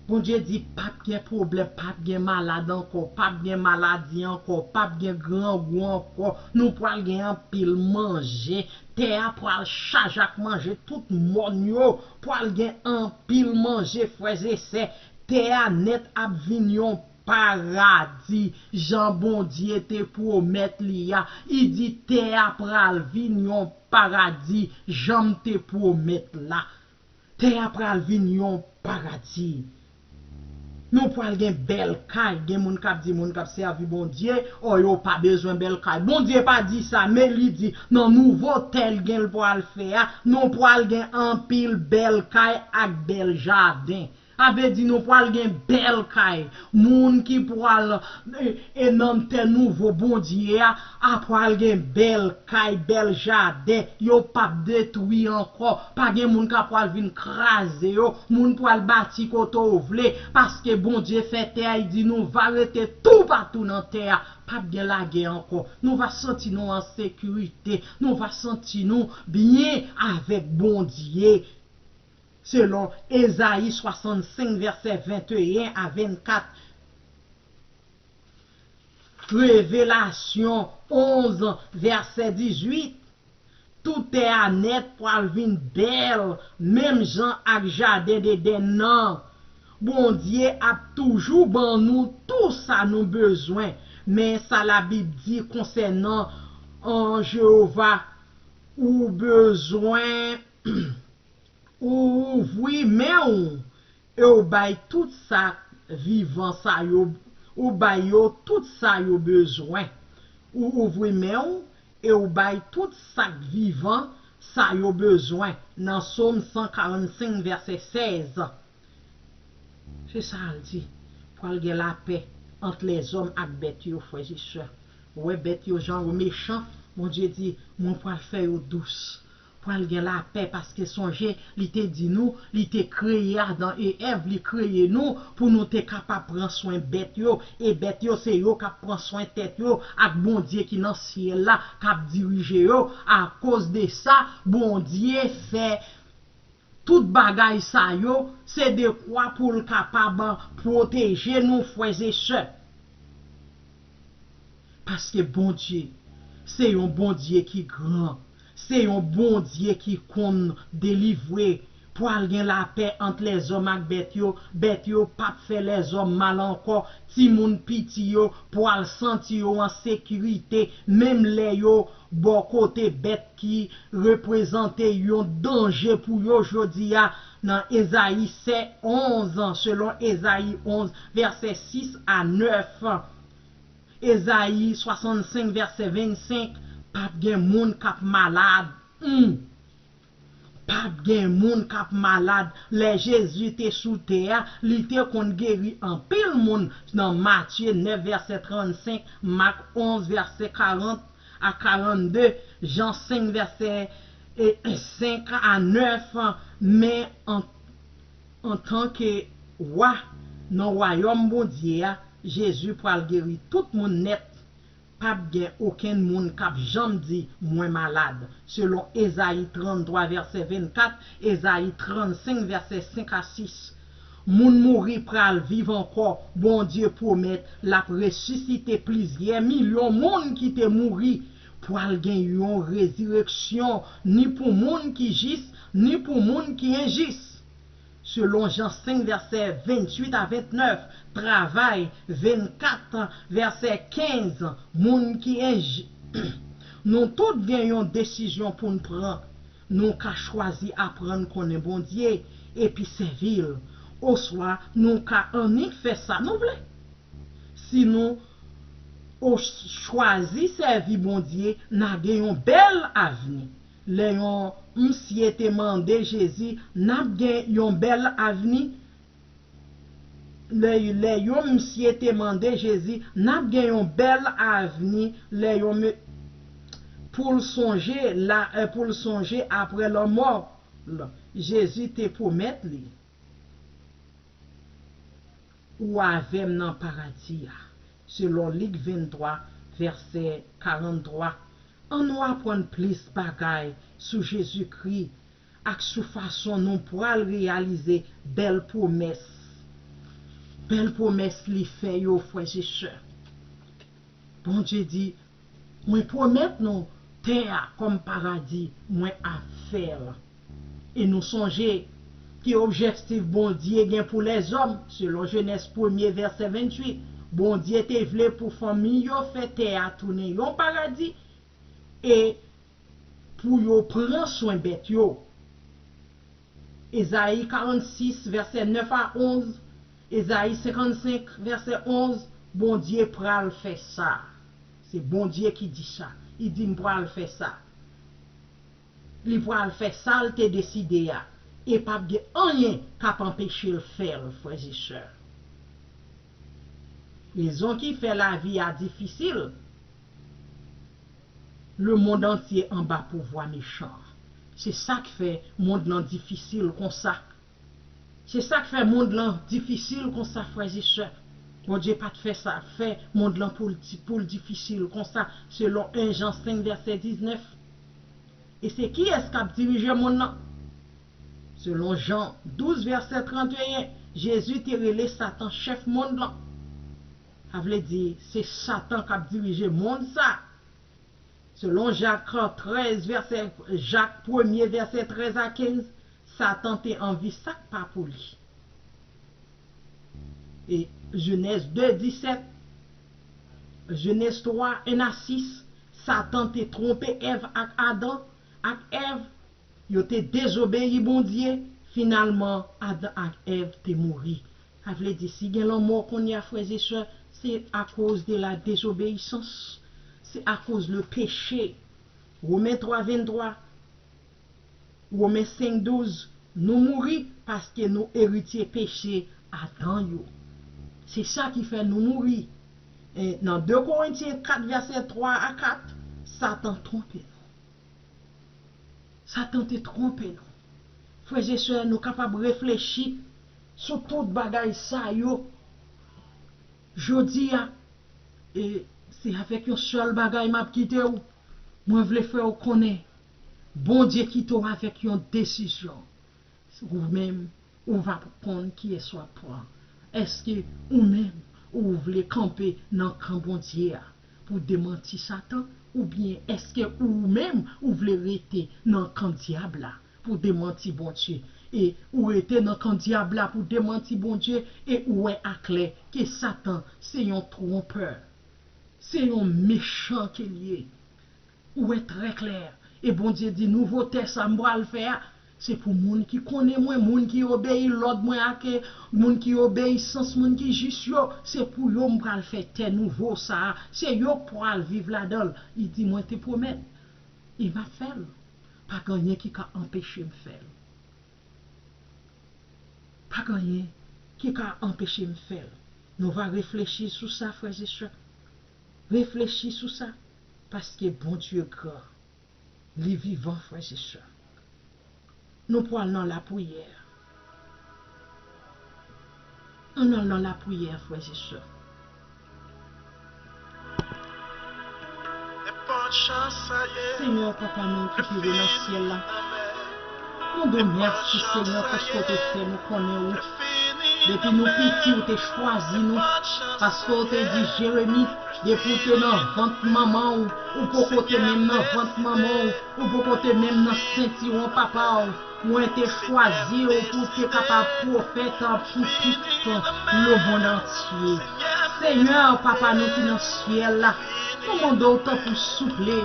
Bondye di, p ap gen pwoblèm, p ap gen malad ankò, p ap gen maladi ankò, p ap gen grangou ankò. Nou pral gen anpil manje. Tè a pral chaje ak manje. Tout mòn yo pral gen anpil manje, frè e sè. Tè a nèt ap vin yon paradi, jan Bondye te pwomèt li a. Li di tè a pral vin yon paradi, jan m te pwomèt la. Tè a pral vin yon paradi. Nou pral gen bèl kay. Gen moun k ap di moun k ap sèvi Bondye, o, yo pa bezwen bèl kay. Bondye pa di sa, men li di nan nouvo tè l gen l pral fè a, nou pral gen anpil bèl kay ak bèl jaden. A vle di nou pral gen bèl kay. Moun ki pral, e, e nan tè nouvo Bondye a, a pral gen bèl kay, bèl jaden. Yo p ap detwi ankò. Pa gen moun ka pral vin kraze yo. Moun pral bati kote w vle. Paske Bondye fè tè a, li di nou va rete toupatou nan tè a. P ap gen lagè ankò. Nou va santi nou an sekirite. Nou va santi nou byen avèk Bondye. Selon Ezayi swasannsenk, vèsè venteyen a vennkat, Revelasyon onz, vèsè dizuit, tout tè a nèt pral vin bèl, menm jan ak jaden Edenn nan. Bondye ap toujou ban nou tou sa nou bezwen. Men sa Labib di konsènan, an, Jewova, ou bezwen Ou ouvri men w e w bay tout sa k vivan sa yo, ou bay yo tout sa yo bezwen. Ou ouvri men w e w bay tout sa k vivan sa yo bezwen, nan Sòm san karannsenk, vèsè sèz. Se sa l di. Pral gen lapè ant lèzòm ak bèt yo, frè e sè. Ou wè bèt yo, jan yo mechan, Bondye di, mwen pral fè yo dous. Pral gen lapè, paske sonje, li te di nou, li te kreye Adan e Èv, li kreye nou pou nou te kapab pran swen bèt yo. E bèt yo, se yo k ap pran swen tèt yo, ak Bondye ki nan syèl la, k ap dirije yo. Akoz de sa, Bondye fè tout bagay sa yo, se dekwa pou l kapab pwoteje nou, frè e sè. Paske Bondye, se yon Bondye ki gran, se yon Bondye ki konn delivre. Pral gen lapè ant lèzòm ak bèt yo. Bèt yo p ap fè lèzòm mal ankò. Timoun piti yo pral santi yo an sekirite, menm lè yo bò kote bèt ki reprezante yon danje pou yo jodi a, nan Ezayi sèt onz, selon Ezayi onz, vèsè sis a nèf. Ezayi swasannsenk, vèsè vennsenk, p ap gen moun k ap malad. Hmm. P ap gen moun k ap malad. Lè Jezi te sou tè a, li te konn geri anpil moun nan Matye nèf, vèsè trannsenk, Mak onz, vèsè karant a karannde, Jan senk, vèsè, e, senk a nèf. Men an, antanke wa nan wayòm Bondye a, Jezi pral geri tout moun nèt. P ap gen okenn moun k ap janm di, mwen malad, selon Ezayi tranntwa, vèsè vennkat, Ezayi trannsenk, vèsè senk a sis. Moun mouri pral viv ankò. Bondye pwomèt l ap resisite plizyè milyon moun ki te mouri. Pral gen yon rezireksyon, ni pou moun ki jis, ni pou moun ki enjis. Selon Jan senk, vèsè venntuit a ventnèf, Travay vennkat, vèsè kenz, moun ki enj-, Nou tout gen yon desizyon pou n pran. Nou ka chwazi aprann konnen Bondye epi sèvi l, oswa nou ka annik fè sa nou vle. Si nou o- chwazi sèvi Bondye, n a gen yon bèl avni. Lè yon msye te mande Jezi, n ap gen yon bèl avni? Lè, lè yon msye te mande Jezi, n ap gen yon bèl avni lè yon me- pou l sonje la, eh, pou l sonje apre lanmò l. Jezi te pwomèt li, ou avè m nan paradi a, selon Lik venntwa, vèsè karanntwa. Ann nou aprann plis bagay sou Jezikri ak sou fason nou pral reyalize bèl pwomès. Bèl pwomès li fè yo, frè e sè. Bondye di, mwen pwomèt nou tè a kòm paradi, mwen ap fè l. E nou sonje ki objektif Bondye gen pou lèzòm, selon Jenèz premye vèsè venntuit, Bondye te vle pou fanmi yo fè tè a tounen yon paradi e pou yo pran swen bèt yo. Ezayi karannsis, vèsè nèf a onz, Ezayi senkannsenk, vèsè onz, Bondye pral fè sa. Se Bondye ki di sa. Li di, m pral fè sa. Li pral fè sa l te deside a. E p ap gen anyen k ap anpeche l fè l, frè e sè. Rezon ki fè lavi a difisil, lemonn antye anba pouvwa mechan. Se sa k fè mond lan difisil konsa. Se sa k fè mond lan difisil konsa, frè e sè. Bondye pa t fè sa, fè mond lan pou l di- pou l difisil konsa, selon en Jan senk vèsè diznèf. E se kiyès k ap dirije mond lan? Selon Jan douz vèsè tranteyen, Jezi te rele Satan chèf mond lan. Sa vle di, se Satan k ap dirije mond sa. Selon Jak trèz, vèsè, Jak premye, vèsè trèz a kenz, Satan te anvi sa k pa pou li. E Jenèz de disèt, Jenèz twa, en a sis, Satan te twonpe Èv ak Adan, ak Èv, yo te dezobeyi Bondye, finalman, Adan ak Èv te mouri. Sa vle di, si gen lanmò kounye a, frè e sè, se akoz de la désobéissance, se akoz le péché. Women twa venntwa, Women senk douz, nou mouri paske nou eritye peche Adan yo. Se sa ki fè nou mouri. E nan de Korentyen kat, vèsè twa a kat, Satan twonpe nou. Satan te twonpe nou. Frè e sè, nou kapab reflechi sou tout bagay sa yo. Jodi a, e se avèk yon sèl bagay m ap kite w. Mwen vle fè w konnen, Bondye kite w avèk yon desizyon. Ou menm, ou va konn kiyès w ap pran. Èske ou menm, ou vle kanpe nan kan Bondye a pou demanti Satan? Oubyen èske ou menm, ou vle rete nan kan dyab la pou demanti Bondye? E ou rete nan kan dyab la pou demanti Bondye, e ou wè aklè ke Satan se yon twonpè, se yon mechan ke l ye. Ou wè trè klè. E Bondye di, nouvo tè sa m pral fè a, se pou moun ki konnen mwen, moun ki obeyi lòd mwen ak moun ki obeyisans, moun ki jis yo, se pou yo m pral fè tè nouvo sa a. Se yo k pral viv ladan l. Li di, mwen te pwomèt, e m ap fè l. Pa gen anyen ki ka anpeche m fè l. Pa gen anyen ki ka anpeche m fè l. Nou va reflechi sou sa, frè e sè. Reflechi sou sa, paske Bondye gran. Li vivan, frè e sè. Nou pral nan lapriyè. Ann al nan lapriyè, frè e sè. Senyè, Papa nou ki pi wo nan syèl la, nou di w mèsi, Senyè, paske w te fè nou konnen ou. Depi nou piti, ou te chwazi nou, paske w te di Jeremi, depi w te nan vant manman w, ou poko te menm nan vant manman w, ou poko te menm nan sentiwon papa w, mwen te chwazi w pou w te kapab pwofèt pou tout lemonn antye. Senyè, Papa nou ki nan syèl la, nou mande w tanpri souple,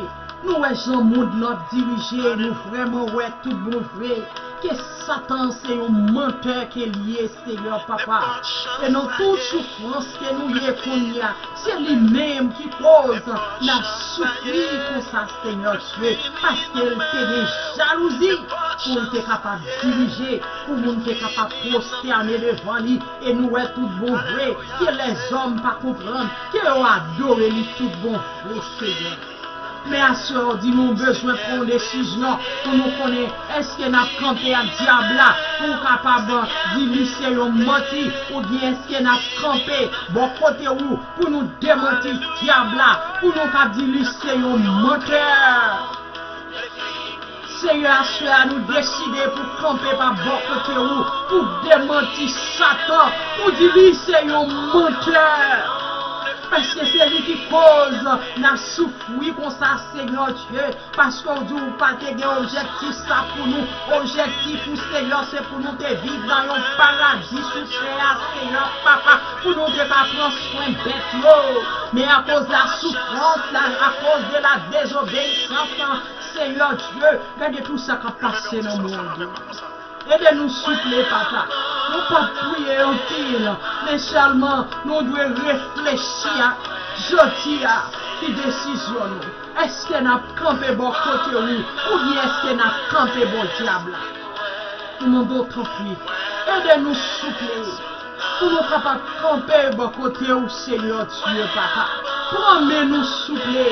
Nou wè jan mond lan ap dirije, nou vrèman wè tout bon vre ke Satan se yon mantè ke l ye, Senyè Papa. E nan tout soufrans ke nou ye kounye a, se li menm ki koz n ap soufri konsa, Senyè Dye, paske l te gen jalouzi pou l te kapab dirije, pou moun te kapab pwostène devan li. E nou wè tout bon vre ke lèzòm pa konprann, ke yo adore li tout bon vre, Senyè. Men aswè w di nou bezwen pran yon desizyon pou nou konnen èske n ap kanpe ak dyab la pou w kapab di li se yon manti, oubyen èske n ap kanpe bò kote w pou nou demanti dyab la, pou nou ka di li se yon mantè. Senyè, aswè a nou deside pou kanpe pa bò kote w, pou demanti Satan, pou di li se yon mantè. Paske se li ki koz n ap soufri konsa, Senyè Dye, paske w di w pa te gen objektif sa pou nou. Objektif ou, Senyè, se pou nou te viv nan yon paradi sou tè a, Senyè Papa, pou nou te ka pran swen bèt yo. Men akoz la soufrans la, akoz de la dezobeyisans, Senyè Dye, gade tout sa k ap pase nan mond. Ede nou souple, Papa. Nou p ap priye anpil, men sèlman nou dwe reflechi a jodi a, ki desizyon nou. Èske n ap kanpe bò kote w, oubyen èske n ap kanpe bò dyab la? Nou mande w tanpri, ede nou souple, pou nou kapab kanpe bò kote w, Senyè Dye, Papa. Pran men nou, souple.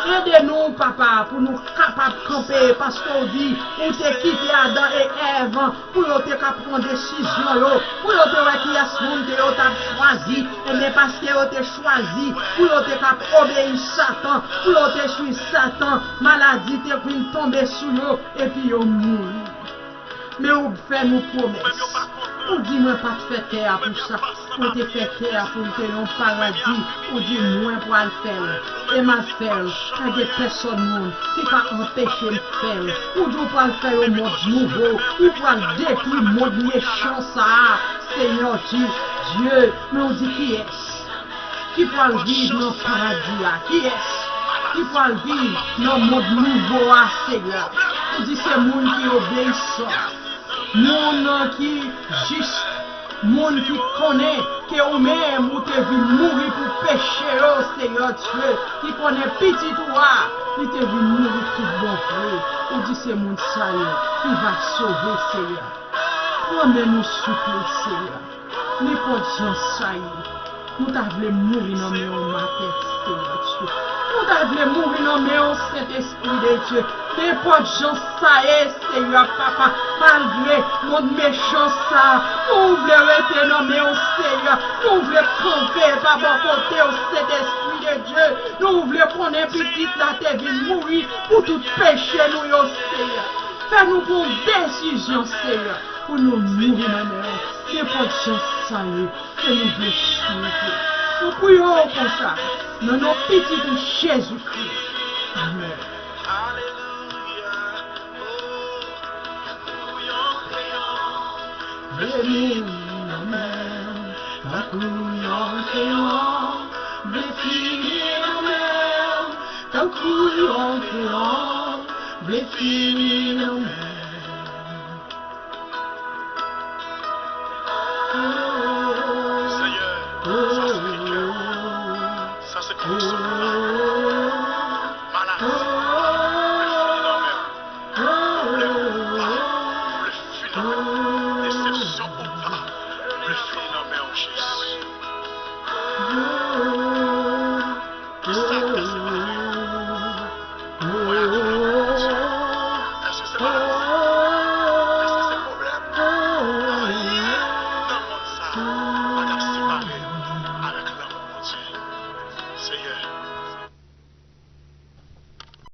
Ede nou, Papa, pou nou kapab kanpe, paske w di, ou te kite Adan e Èv pou yo te ka pran desizyon yo, pou yo te wè kiyès moun ke yo t ap chwazi. Ebyen, paske yo te chwazi pou yo te ka obeyi Satan, pou yo te swiv Satan, maladi te vin tonbe sou yo, epi yo mouri. Men ou fè nou pwomès. Ou di mwen pa t fè tè a pou sa. Ou te fè tè a pou l te yon paradi. Ou di mwen pral fè l. E m ap fè l. Pa gen pèsòn moun ki ka anpeche m fè l. Ou di w pral fè yon mond nouvo. Ou pral detwi mond mechan sa a. Senyè di, Dye, men ou di kiyès ki pral viv nan paradi a? Kiyès ki pral viv nan mond nouvo a, Senyè? Ou di se moun ki obeyisan, moun ki jis, moun ki konnen ke ou menm ou te vin mouri pou peche yo, Senyè Dye, ki konnen pitit ou a, li te vin mouri tout bon vre. Ou di se moun sa yo ki va sove, Senyè. Pran men nou, souple, Senyè. Nenpòt jan sa ye, nou ta vle mouri nan men w, Matè, Senyè Dye. Nou ta vle mouri nan men w, Sentespri de Dye. Nenpòt jan sa ye, Senyè Papa, malgre mond mechan sa, nou vle rete nan men w, Senyè. Nou vle kanpe pa bò kote w, Sentespri de Dye. Nou vle konnen pitit la te vin mouri pou tout peche nou yo, Senyè. Fè nou pran desizyon, Senyè, pou nou mouri nan men w. Nenpòt jan sa ye, ke nou vle swiv ou. Nou priye w konsa, nan non pitit ou Jezikri. Amèn. Vle mouri nan men w, tankou yon kreyon. Vle fini nan men w, tankou yon kreyon. Vle fini nan men w. Seyè, sa se pitit ou a. Sa se pitit ou a. Maladi.